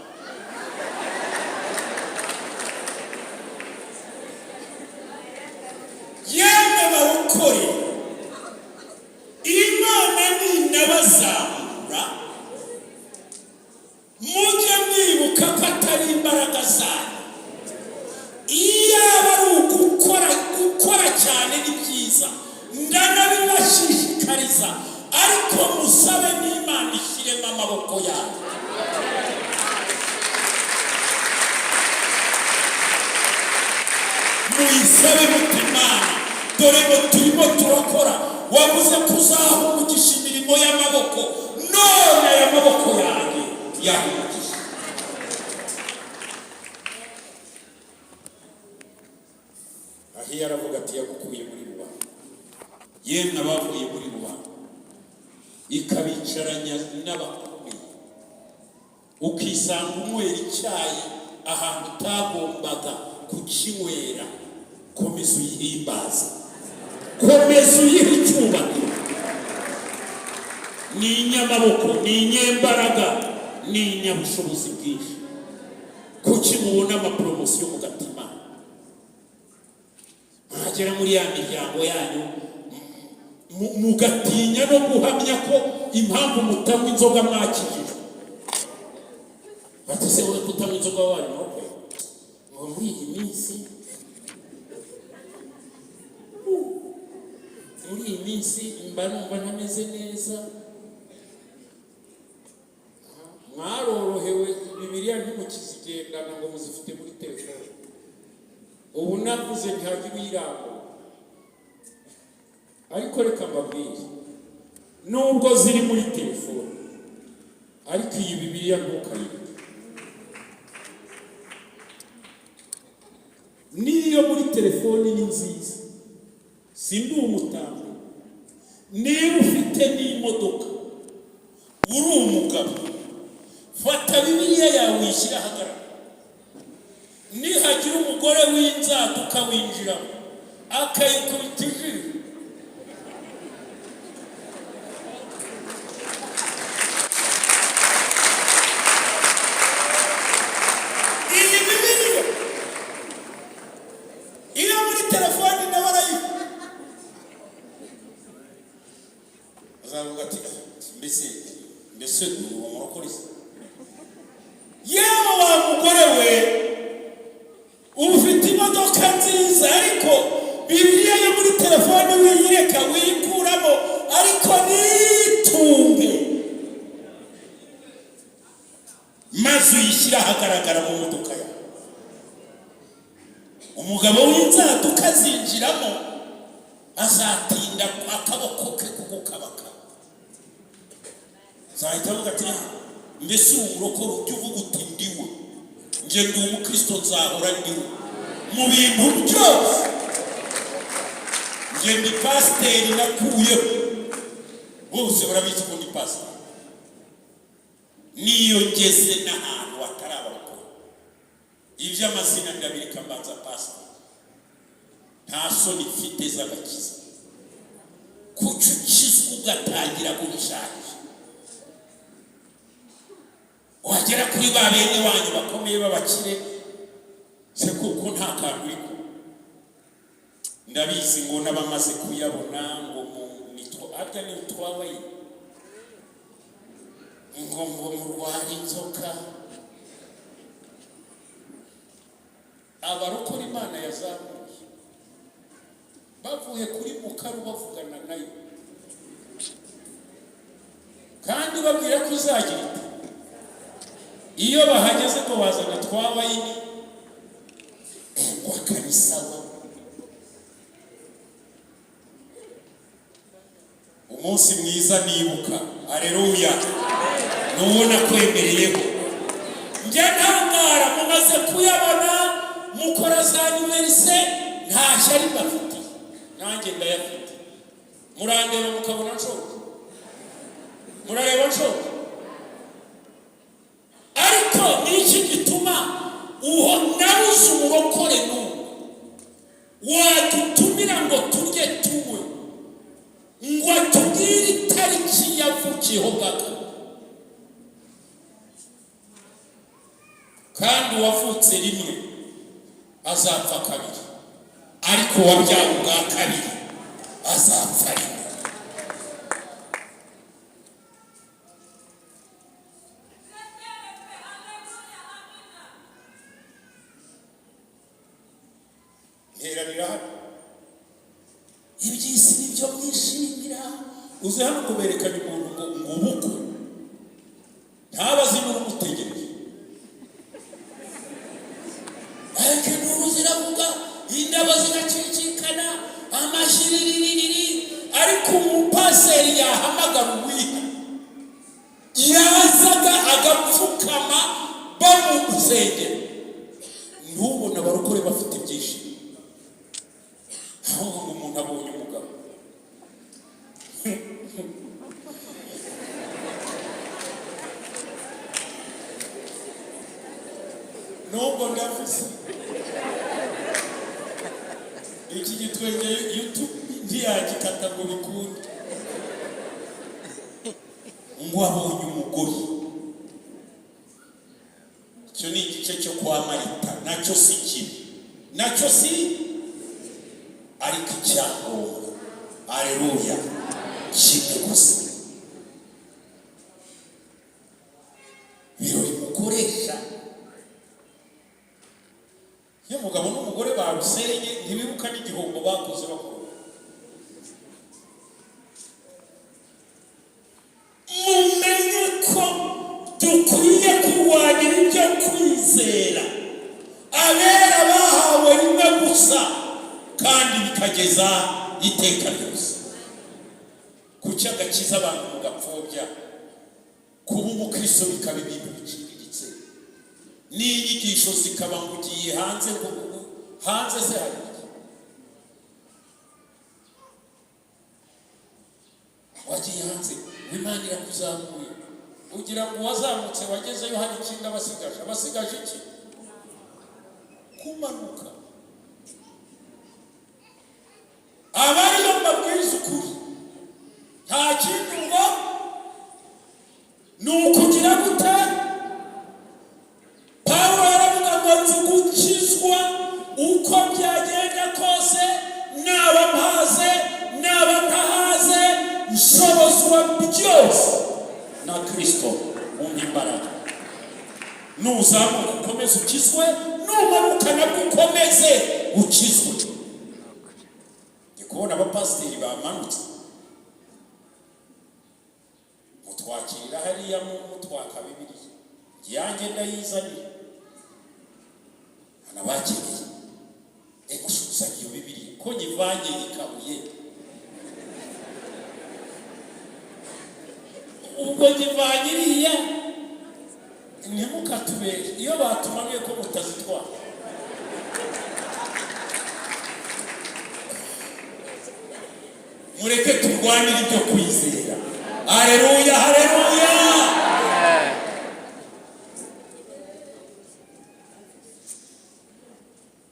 Yemwe barokore, Imana ninabazamura, mujye mwibuka ko atari imbaraga zanyu. Iyaba ari ugukora, gukora cyane ni byiza, ndanabibashishikariza, ariko musabe n'Imana ishyiremo amaboko yanyu. Muyisabe muti: "Imana, dore ngo turimo turakora, wavuze ko uzaha umugisha imirimo y'amaboko, none aya maboko yanjye yaha umugisha." Ahiya aravuga ati: "Yagukuye muri rubanda." Yemwe abavuye muri rubanda ikabicaranya n'abakomeye, ukisanga unywera icyayi ahantu utagombaga kukinywera, komeza uyihimbaze, komeza uyihe icyubahiro. Ni inyamaboko, ni inyembaraga, ni inyabushobozi bwinshi. Kuki mubona amapromotion mugatima mwagera muri ya miryango yanyu mugatinya no guhamya ko impamvu mutanywa inzoga mwakijijwe? Bati: "Se wowe kutanywa inzoga wabaye umurokore?" Ngo muri iyi minsi mba numva ntameze neza. Mwarorohewe, Bibiliya ntimukizigendana ngo muzifite muri telefone. Ubu navuze ntihagire uyirangura, ariko reka mbabwire, nubwo ziri muri telefone, ariko iyi Bibiliya ntukayireke. Niyo muri telefoni ni nziza, si ndi umutambyi. Niba ufite n'imodoka, uri umugabo, fata Bibiliya yawe uyishyire ahagaragara. Nihagira umugore w'inzaduka winjiramo akayikubita ijisho, iyi Bibiliya iyo muri telefoni nawe arayifite, azavuga ati: "Mbese uri umurokore se?" Yewe wa mugore we, uba ufite imodoka nziza, ariko Bibiliya yo muri telefone wiyireka, wiyikuramo, ariko nitunge maze uyishyire ahagaragara mu modoka yawe. Umugabo w'inzaduka azinjiramo, azatinda akaboko ke kugukabaka, azahita avuga ati: "Ah, mbese uri umurokore?" Ujya uvuga uti: "Ndiwe, njye ndi umukristo, nzahora ndiwe mu bintu byose. Njye ndi pasiteri nakuyeho, bose barabizi ko ndi pasiteri." Niyo ngeze n'ahantu hatari abarokore, iby'amazina ndabireka, mbanza pasiteri. Nta soni mfite z'agakiza. Kuki ukizwa ugatangira guhishahisha, wagera kuri ba bene wanyu bakomeye b'abakire se, kuko nta kantu uri kumwe? Ndabizi ngo n'abamaze kuyabona ngo mu nitwo harya ni utwabaye ngo murware inzoka. Abarokora Imana yazamuye bavuye kuri mukaru, bavugana nayo kandi babwira ko izagira iti. Iyo bahageze ngo bazana twa wine ngo akabisawa. Umunsi mwiza nibuka, aleluya, nuwo nakwemereyeho. Njya ntangara, mumaze kuyabona, mukora za anniversaire, nta shyari mbafitiye, nanjye ndayafite. Murandeba mukabona nshonje, murareba nshonje, ariko ni iki gituma uwo nabuze umurokore n'umwe wadutumira ngo turye, tunywe, ngo atubwire itariki yavukiyeho bwa kabiri? Kandi uwavutse rimwe azapfa kabiri, ariko uwabyawe ubwa kabiri azapfa rimwe. Nteranira hano, iby'isi nibyo mwishimira. Uze hano kuberekana umuntu ngo ubukwe ntabazi n'urumutegereje, ariko induru ziravuga, indabo zigacicikana, amashyiriririri, ariko umupaseri yahamagara uwiha, yazaga agapfukama bamusengera, ntubone abarokore bafite ibyishimo. Ahubwo ngo umuntu abonye umugabo, nubwo ndavuze iki gitwenge, YouTube ntiyagikata ngo bikunde, ngo abonye umugore. Icyo ni igice cyo kwa Marita, nacyo si kibi, nacyo si, ariko icyangombwa, aleluya, kimwe gusa, birori mukoresha. Iyo umugabo n'umugore barusenye, ntibibuka n'igihombo bakoze bakora. Mumenye ko dukwiye kurwanira ibyo kwizera abera bahawe rimwe gusa kandi bikageza iteka ryose. Kuki agakiza abantu mugapfobya, kuba umukristo bikaba ibintu biciriritse, n'inyigisho zikaba ngo ugiye hanze, ngo hanze se hari iki? Wagiye hanze ngo Imana irakuzamuye, ugira ngo uwazamutse wagezeyo hari ikindi abasigaje? Abasigaje iki? Kumanuka. Abariyo mbabwiza ukuri, nta kindi ngo ni ukugira gute? Pawulo aravuga ngo nzi gukizwa uko byagenda kose, naba mpaze, naba ntahaze, nshobozwa byose na Kirisito umpa imbaraga. Nuzamuka ukomeze ukizwe, numanuka nabwo ukomeze ukizwe. Ndi kubona abapasiteri bamanutse, mutwakirira hariya, mutwaka Bibiliya, iyanjye ndayizaniye, anabakeneye. Ego, iyo Bibiliya ko nyivanye ikabuye, ubwo nyivanye iriya, ntimukatubere iyo batumanuye ko mutazitwara. Mureke turwanire ibyo kwizera. Haleluya, haleluya!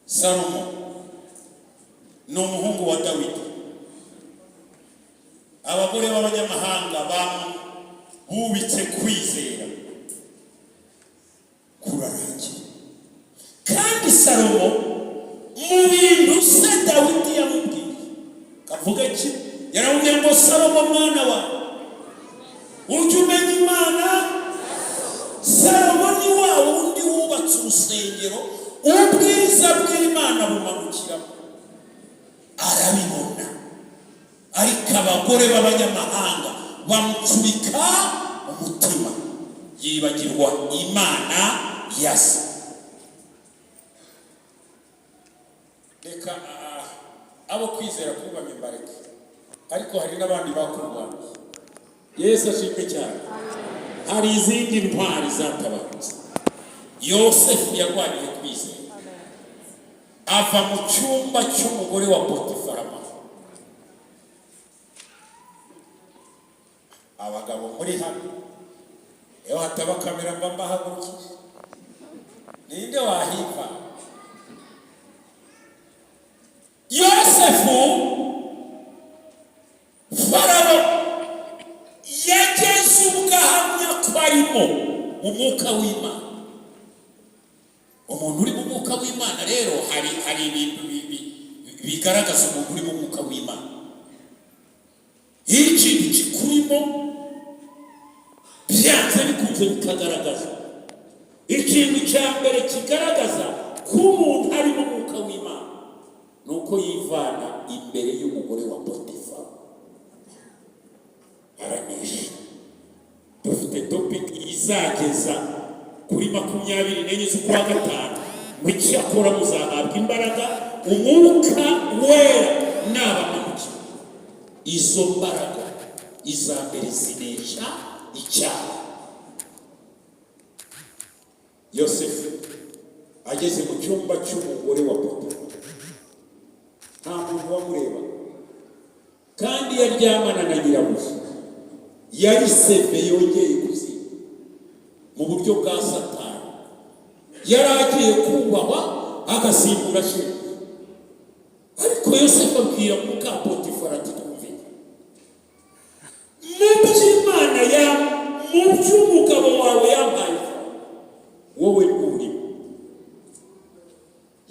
Salomo ni umuhungu wa Dawidi. Abagore b'abanyamahanga bubitse kwizera kurarangira. Kandi Salomo, mu bintu se Dawidi yamubwiye, kavuga ki? Yaramubwiye ngo: "Salomo mwana wawe, ujye umenya Imana." Salomo ni wa wundi wubatse urusengero, ubwiza bw'Imana bumanukiramo, arabibona, ariko abagore b'abanyamahanga bamucurika umutima, yibagirwa Imana ya se. Reka abo kwizera kubamye mbareke, ariko hari n'abandi bakurwanya. Yesu ashimwe cyane. Hari izindi ntwari zatabarutse. Yosefu yarwaniye kwizera, ava mu cyumba cy'umugore wa Potifarama. Abagabo muri hano, iyo hataba kamera mba mbahagurukije, ninde wahiva? Yosefu, Farawo yageze ubwo ahamya ko arimo umwuka w'Imana. Umuntu uri mu mwuka w'Imana rero, hari ibintu bigaragaza umuntu uri mu mwuka w'Imana. Iyo ikintu kikurimo, byanze bikunze bikagaragaza. Ikintu cya mbere kigaragaza ko umuntu ari mu mwuka w'Imana ni uko yivana imbere y'umugore wa Potifari, aranesha. Dufite topic izageza kuri 24 z'ukwa gatanu, ngo icyakora muzahabwa imbaraga Umwuka Wera nabamanukira. Izo mbaraga, iza mbere zinesha icyaha. Yosefu ageze mu cyumba cy'umugore wa Potifari, nta muntu wamureba, kandi yaryamana na nyirabuja. Yari seve yongeye kuzinga mu buryo bwa Satani. Yari agiye kubahwa, agasimbura shebuja. Ariko Yosefu abwira muka Potifari ati: "Twumvikane mu by'Imana ya mu by'umugabo wawe yampaye, wowe urimo.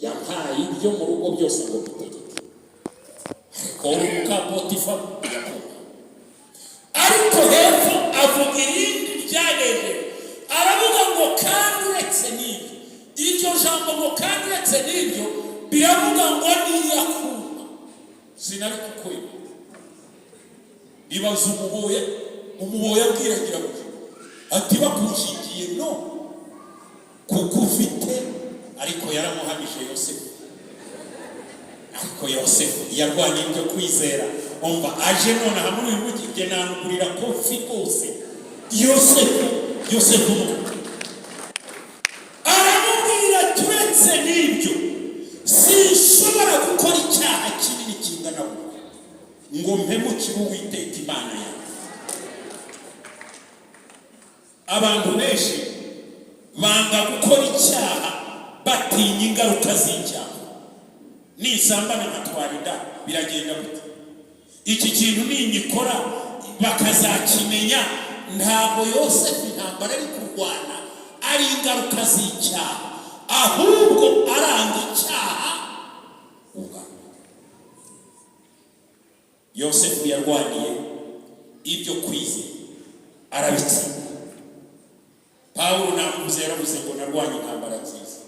Yampaye ibyo mu rugo byose ngo mbitegeke, ariko wowe muka Potifari yakubaha." Ariko hepfo avuga irindi ryanejeje, aravuga ngo: "Kandi uretse n'ibyo." Iryo jambo ngo "kandi uretse n'ibyo" biravuga ngo niyakuma sinari kukwemera. Ibaza umuboya, umuboya abwira nyirabuja ati: "Bakushingiye no kuko ufite." Ariko yaramuhamije Yosefu. Ariko Yosefu yarwanye ibyo kwizera. Umva, aje nonaha muri uyu mujyi, njye namugurira coffee rwose. Yosefu, Yosefu aramubwira: "Turetse n'ibyo, sinshobora gukora icyaha kinini kingana gutya ngo mpemukire Uwiteka Imana yawe." Abantu benshi banga gukora icyaha, batinya ingaruka z'icyaha. Nisambana nkatwara inda biragenda gute? Iki kintu ninyikora bakazakimenya? Ntabwo Yosefu intambara ari kurwana ari ingaruka z'icyaha, ahubwo aranga icyaha ubwawe. Yosefu yarwaniye ibyo kwizera, arabitsinda. Pawulo namuvuze, yaravuze ngo: "Narwanye intambara nziza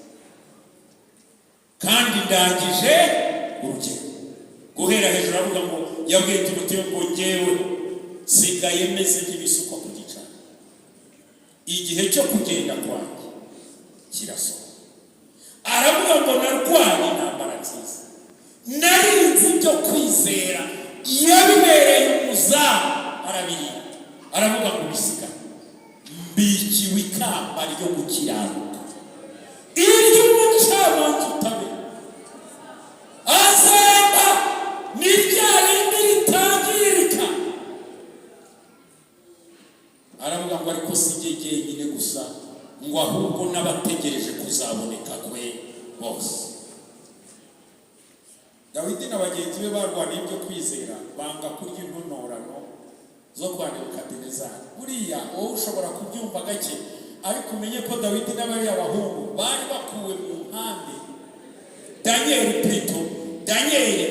kandi ndangije urugendo." Guhera hejuru avuga ngo yabwiye Timoteyo ngo: "Ngewe sigaye meze nk'ibisukwa ku gicaniro, igihe cyo kugenda kwanjye kirasohoka." Aravuga ngo: "Narwanye intambara nziza, narinze ibyo kwizera." Yabibereye umuzamu, arabirinda. Aravuga ngo: "Bisigaye mbikiwe ikamba ryo gukiranuka, iry'umucamanza utabera azemba, ni rya rindi ritangirika." Aravuga ngo: "Ariko si jye jyenyine gusa," ngo, "ahubwo n'abategereje kuzaboneka kwe bose." Dawidi na bagenzi be barwaniye ibyo kwizera, banga kurya intonorano zo kwa Nebukadinezari. Buriya wowe ushobora kubyumva gake, ariko umenye ko Dawidi n'abariya bahungu bari bakuwe mu nkambi. Daniyeli plutôt, Daniyeli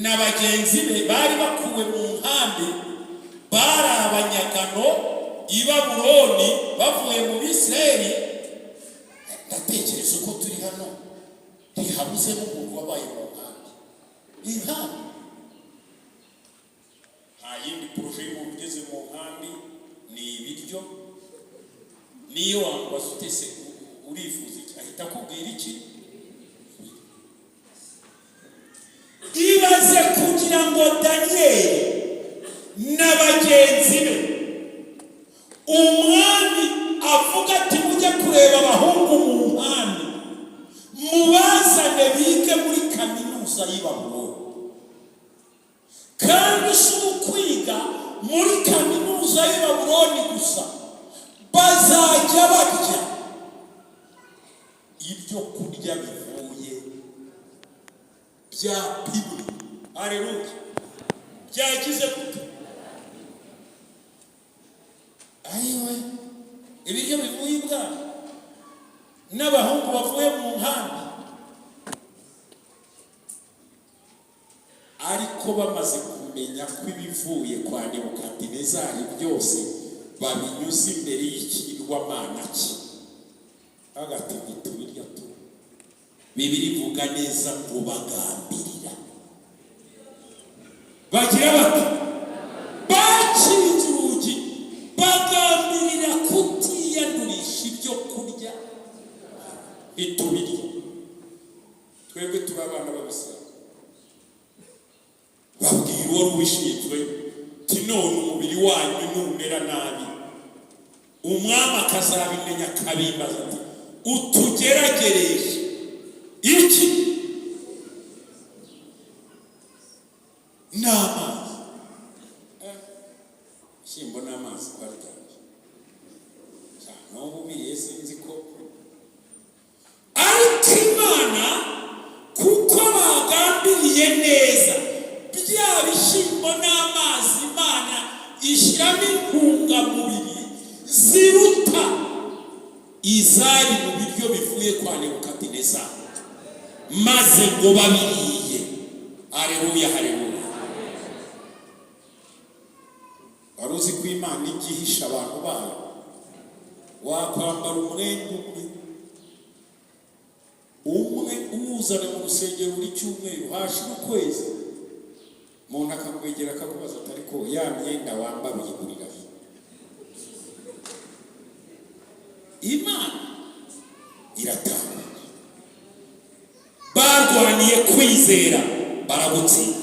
na bagenzi be bari bakuwe mu nkambi, bari abanyagano i Babuloni, bavuye mu Bisirayeli. Ndatekereza uko turi hano, ntihabuzemo umuntu wabaye mu nkambi. Inkambi, nta yindi projet y'umuntu ugeze mu nkambi, ni ibiryo. Niyo wamubaza utese urifuza iki, ahita akubwira iki? Ibaze kugira ngo Daniyeli na bagenzi be, umwami avuga ati: "Mujye kureba abahungu mu nkambi, mubazane bige muri kaminuza y'i Babuloni." Kandi si ukwiga muri kaminuza y'i Babuloni gusa, bazajya barya ibyo kurya bivuye, byapimwe. Hareruya! Byagize gute? Ayiwe, ibiryo bivuye ibwami. N'abahungu bavuye mu nkambi, ariko bamaze kumenya ko ibivuye kwa Nebukadinezari byose babinyuze imbere y'ikigirwamana cye, bagati ntitubirya tu. Bibiliya ivuga neza ngo bagambirira, bagira bati bakinze urugi, bagambirira kutiyandurisha ibyo kurya, ntitubirya. Twebwe turi abana b'abisilamu. Babwira uwari ubishinzwe ti: "None umubiri wanyu numera nabi, umwami akazabimenya, akabimbaza ati: 'Utugeragereje iki n'amazi?'" Ishyimbo n'amazi ko ari byanjye, n'ubu biriye sinzi ko. Ariko Imana, kuko bagambiriye neza bya bishyimbo n'amazi, Imana ishyiramo intungamubiri ziruta izari mu biryo bivuye kwa Nebukadinezari, maze ngo babiriye. Hareruya, hareruya! Wari uzi ko Imana ijya ihisha abantu bayo? Wakwambara umwenda umwe umwe, uwuzana mu rusengero buri cyumweru, hashira ukwezi umuntu akakwegera akakubaza ati: "Ariko ya myenda wambara uyigurira he?" Imana iratanga. Barwaniye kwizera, baragutsinda.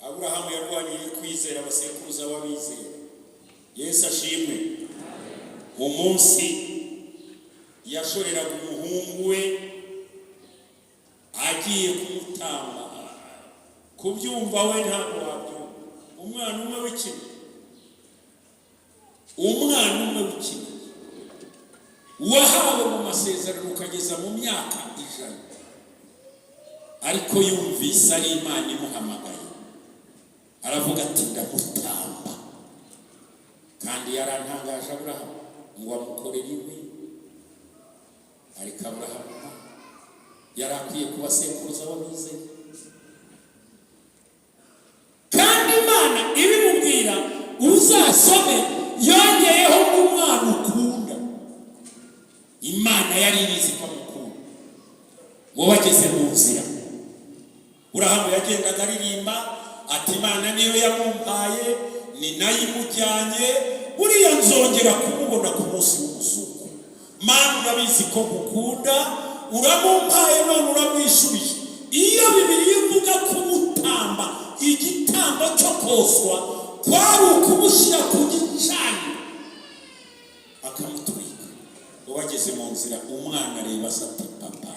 Aburahamu yarwaniye kwizera, abasekuruza b'abizera. Yesu ashimwe! Umunsi yashoreraga umuhungu we agiye kumutamba, kubyumva we ntabwo wabyumva. Umwana umwe w'ikinege, umwana umwe w'ikinege wahawe mu masezerano ukageza mu myaka 100, ariko yumvise ari Imana imuhamagaye, aravuga ati: "Ndamutamba." Kandi yarantangaje Aburahamu ngo amukorere iwe. Ariko Aburahamu yari akwiye kuba sekuruza w'abizeye, kandi Imana ibimubwira, uzasome, yongeyeho ngo umwana ukunda. Imana yari ibizi ko amukunda. Ngo bageze mu nzira, Aburahamu yagendaga aririmba ati: "Imana niyo yamumpaye, ni nayo imujyanye, buriya nzongera kumubona ku munsi w'umuzuko. Mana, urabizi ko ngukunda, uramumpaye none uramwishubije." Iyo Bibiliya ivuga kumutamba igitambo cyo koswa, kwari ukumushyira ku gicaniro akamutwika. Ngo bageze mu nzira, umwana areba se ati: "Papa."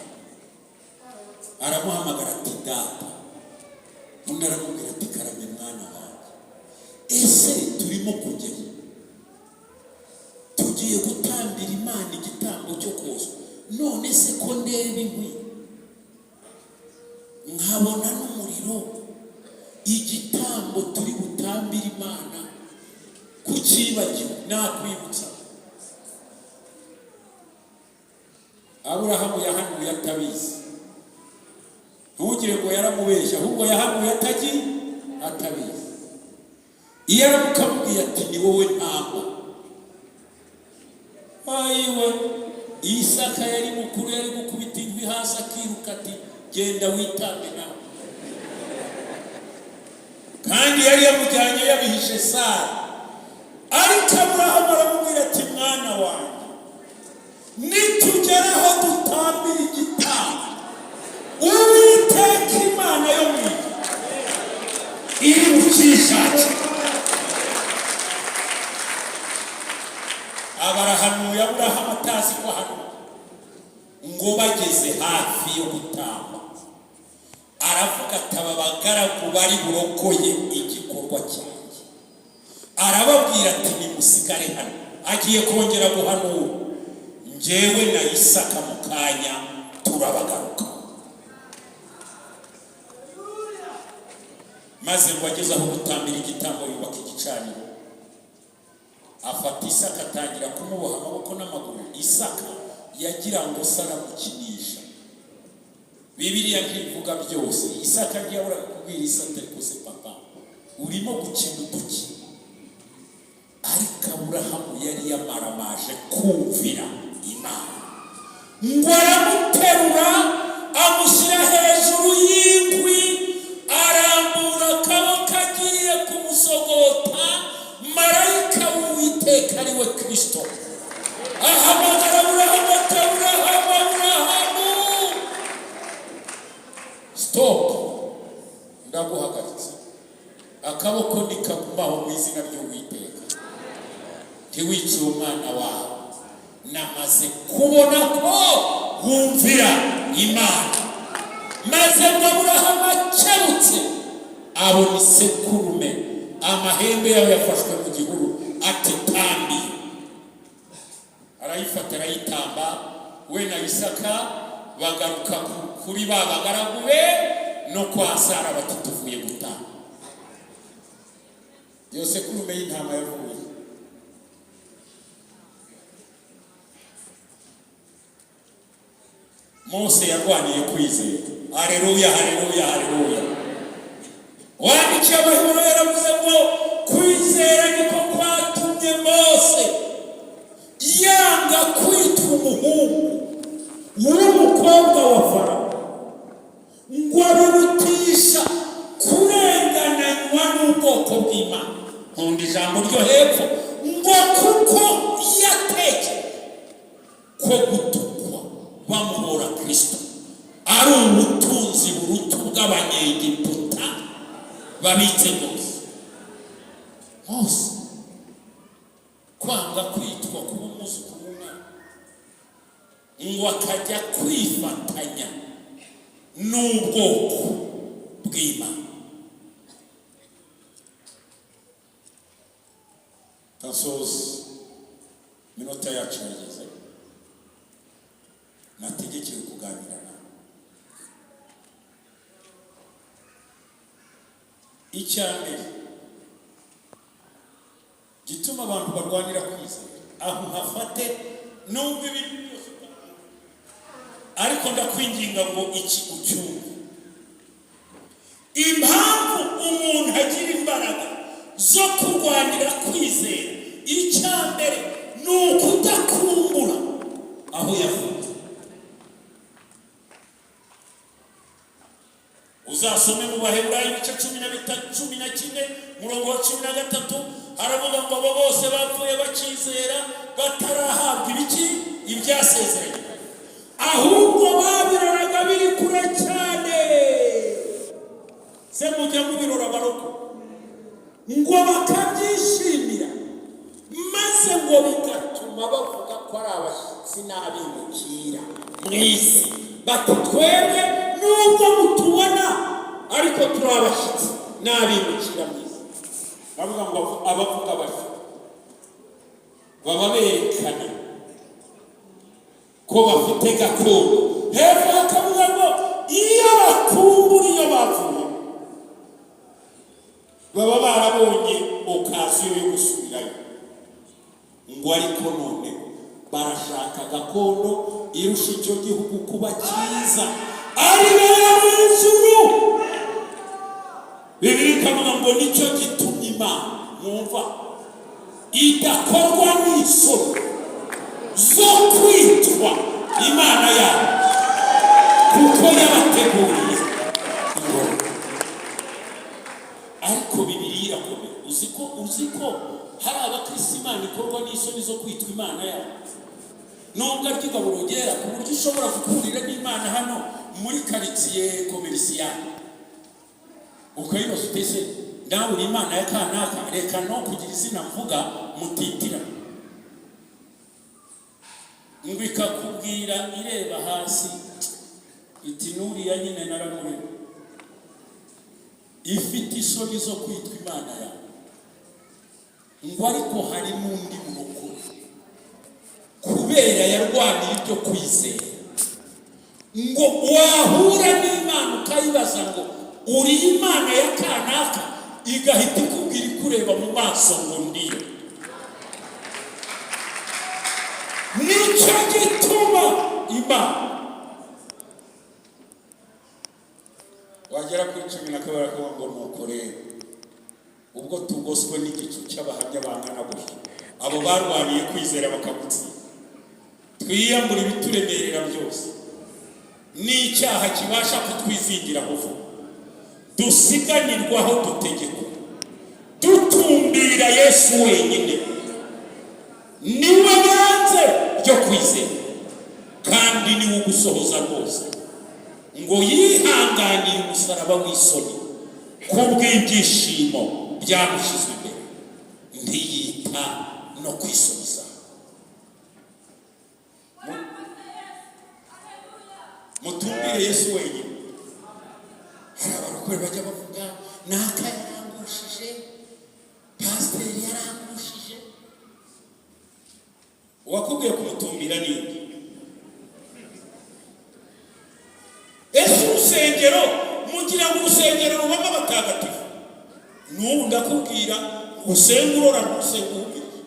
Aramuhamagara ati: "Data." Undi aramubwira ati: "Karame, mwana wanjye." "Ese turimo kugera, tugiye gutambira Imana igitambo cyo koswa. None se ko ndeba inkwi, nkabona n'umuriro, igitambo turi butambire Imana kucyibagiwe?" Nakwibutsa, Aburahamu yahanuye atabizi. Ntugire ngo yaramubeshya, ahubwo yahanuye atagiye atabizi. Iyo aramuka amubwiye ati: "Ni wowe ntabwo ayiwe," Isaka yari mukuru, yari gukubita inkwi hasi akiruka ati: "Genda witambe nawe." Kandi yari yamujyanye yabihishe Sara. Ariko Aburahamu aramubwira ati: "Mwana wanjye, nitugera aho dutambira igitambo, Uwiteka Imana yo mu ijuru iri bukishakire." Abarahanuye Aburahamu atazi ko ahanuye. Ngo bageze hafi yo gutamba, aravuga ati: "Aba bagaragu bari burokoye igikorwa cyanjye." Arababwira ati: "Nimusigare hano." Agiye kongera guhanura. "Njyewe na Isaka mu kanya turabagaruka." Maze ngo ageze aho gutambira igitambo, yubaka igicaniro. Afata Isaka, atangira kumuboha amaboko n'amaguru. Isaka yagira ngo se aramukinisha. Bibiliya ntivuga byose. Isaka ntiyabura kubwira Isaka: "Ariko se papa, urimo gukina uduki?" Ariko Aburahamu yari yamaramaje kumvira Imana. Ngo aramuterura, amushyira hejuru y'inkwi, arambura akaboko agiye kumusogota, marayika w'Uwiteka, ari we Kirisito, ahamagara Aburahamu ati: "Aburahamu, Aburahamu, stop, ndaguhagaritse, akaboko nikagumaho mu izina ry'Uwiteka. Ntiwice umwana wawe. Namaze kubona ko wumvira Imana." Maze ngo Aburahamu akebutse, abona isekurume, amahembe yayo yafashwe mu gihuru, ati: "Tambiye." Arayifata, arayitamba, we na Isaka bagaruka kuri ba bagaragu be no kwa Sara, bati: "Tuvuye gutamba." Iyo sekurume y'intama yavuye Mose yarwaniye kwizera. Hareruya, hareruya, hareruya! Wandikiye Abaheburayo yaravuze ngo kwizera niko kwatumye Mose yanga kwitwa umuhungu w'umukobwa wa Farawo, ngo abirutisha kurengananywa n'ubwoko bw'Imana. Nkunda ijambo ryo hepfo ngo kuko yatekereje ko gutukwa bamuhora Kirisito ari ubutunzi buruta ubw'Abanyegiputa babitse bose. Mose kwanga kwitwa kuba umwuzukuru w'umwana, ngo akajya kwifatanya n'ubwoko bw'Imana. Tasoza, iminota yacu yageze, nategekewe kuganira nawe. Icya mbere gituma abantu barwanira kwizera, aho uhafate nubwo ibintu byose utabyumva, ariko ndakwinginga ngo iki ucyumve: impamvu umuntu agira imbaraga zo kurwanira kwizera, icya mbere ni ukudakumbura aho yavutse. Uzasome mu Baheburayo ibice 13, 11, murongo wa 13, haravuga ngo abo bose bapfuye bakizera, batarahabwa ibiki? Ibyasezeranye, ahubwo babiroraga biri kure cyane. Se mujya mubirora abaroko? Ngo bakabyishimira, maze ngo bigatuma bavuga ko ari abashyitsi n'abimukira mu isi, bati: "Twebwe nubwo mutubona, ariko turi abashyitsi n'abimukira mu isi." Bavuga ngo abavuga batyo baba berekana ko bafite gakondo. Hepfo hakavuga ngo iyo bakumbura iyo bavuye, baba barabonye occasion yo gusubirayo. Ngo ariko none barashaka gakondo irusha icyo gihugu kuba cyiza, ari yo mu ijuru. Bibiliya ikavuga ngo nicyo gitumye Imana mwumva idakorwa n'isoni zo kwitwa Imana yabo, kuko yabateguriye ingoro. Ariko Bibiliya irakomeye. Uzi ko hari abakristo Imana ikorwa n'isoni zo kwitwa Imana yabo, nubwo arya igaburo ryera, ku buryo ushobora gukurira n'Imana hano muri quartier commercial, ukayibaza utese: "Nawe uri Imana ya kanaka?" Reka no kugira izina mvuga mutitira. Ngo ikakubwira ireba hasi iti: "Nuriya nyine naramureba." Ifite isoni zo kwitwa Imana yawe. Ngo ariko hari n'undi murokore, kubera yarwaniye ibyo kwizera, ngo wahura n'Imana ukayibaza ngo: "Uri Imana ya kanaka?" Igahita ikubwira ikureba mu maso ngo: "Ndiyo." Nicyo gituma Imana wagera kuri 12 akavuga ngo: "Nuko rero ubwo tugoswe n'igicu cy'abahamya bangana gutya, abo barwaniye kwizera bakagutsinda, twiyambura ibituremerera byose n'icyaha kibasha kutwizingiraho vuba, dusiganirwaho dutegekwa, dutumbira Yesu wenyine, niwe banze ryo kwizera kandi niwe ugusohoza rwose, ngo yihanganiye umusaraba w'isoni kubw'ibyishimo byamushyizwe imbere, ntiyita no kwisubiza." Mutumbire Yesu wenyine. Hari abarokore bajya bavuga: "Naka yarangushije, pasiteri yarangushije." Uwakubwiye kumutumbira ninde? Ese urusengero, mugira ngo urusengero rubamo abatagatifu? N'ubu ndakubwira, usenga urora, ntusenga uhumiriza.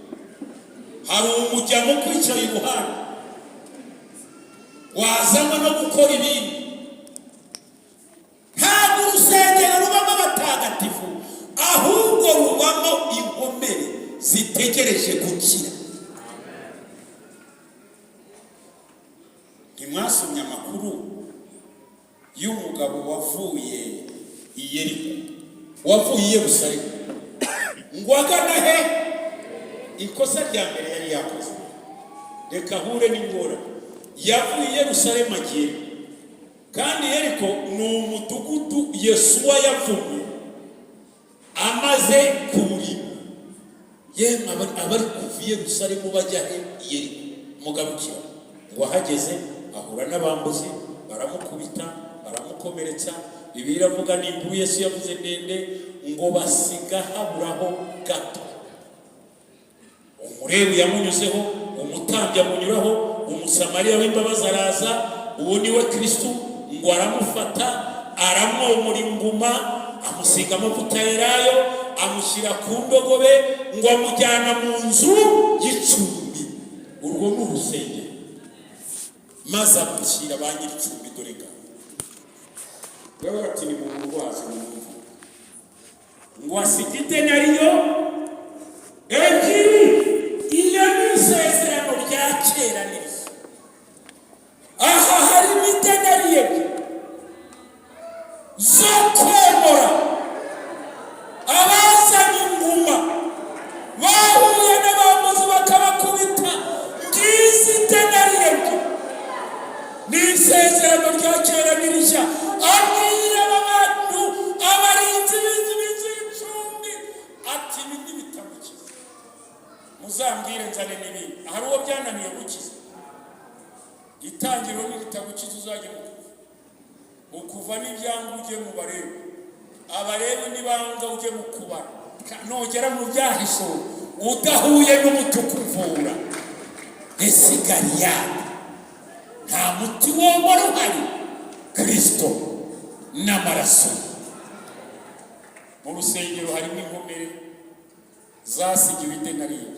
Hari umujyamo ukwicaye iruhande wazanywe no gukora ibindi. Ntabwo urusengero rubamo abatagatifu, ahubwo rubamo inkomere zitegereje gukira. Ntimwasomye amakuru y'umugabo wavuye i Yeriko, wavuye i Yerusalemu ngo agana he? Ikosa rya mbere yari yakoze, reka ahure n'ingorane. Yavuye i Yerusalemu agiye, kandi Yeriko ni umudugudu Yesuwa yavumye amaze kuwurima. Yemwe, abari kuva i Yerusalemu bajya he? I Yeriko. Mugarukira ngo ahageze ahura n'abambuzi, baramukubita, baramukomeretsa. Bibiliya iravuga, ni inkuru Yesu yavuze ndende, ngo basiga haburaho gato. Umulewi yamunyuzeho, umutambyi amunyuraho, Umusamariya w'imbabazi araza, uwo ni we Kristu, ngo aramufata, aramwomora inguma, amusiga amavuta yelayo, amushyira ku ndogobe, ngo amujyana mu nzu y'icumbi. Urwo ni urusengero. Maze amushyira ba nyir'icumbi. Dore ga baba bati: "Ni mu burwazi mu mvu." Ngo asige idenariyo ebyiri. Iyo ni isezerano rya kera n'irishya. Aha harimo idenariyo ebyiri zo komora abazanye inguma, bahuye n'abambuzi bakabakubita. Ngizi idenariyo ebyiri, ni isezerano rya kera n'irishya. Abwira aba bantu, abarinzi b'inzu y'icumbi, ati: "Ibi ntibitamukiza, muzambwire nzane n'ibindi." Hari uwo byananiye gukiza. Itangiriro niritagukiza, uzajya mu kuva. Ukuva n'ibyanga, ujye mu Barebi. Abarebi nibanga, ujye mu Kubara. Nugera mu Byahishuwe udahuye n'umuti ukuvura esigariyani, nta muti womora uhari, Kirisito n'amaraso. Mu rusengero harimo inkomere zasigiwe idenariyo,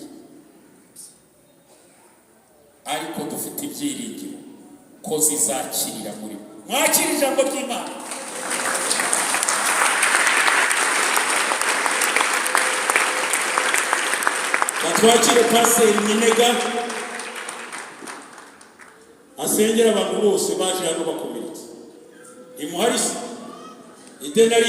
ariko dufite ibyiringiro ko zizakirira muri bo. Mwakira ijambo ry'Imana. Batwakire Pasiteri Minega, asengera abantu bose baje hano bakomeretse. Ntimuhari se idenariyo?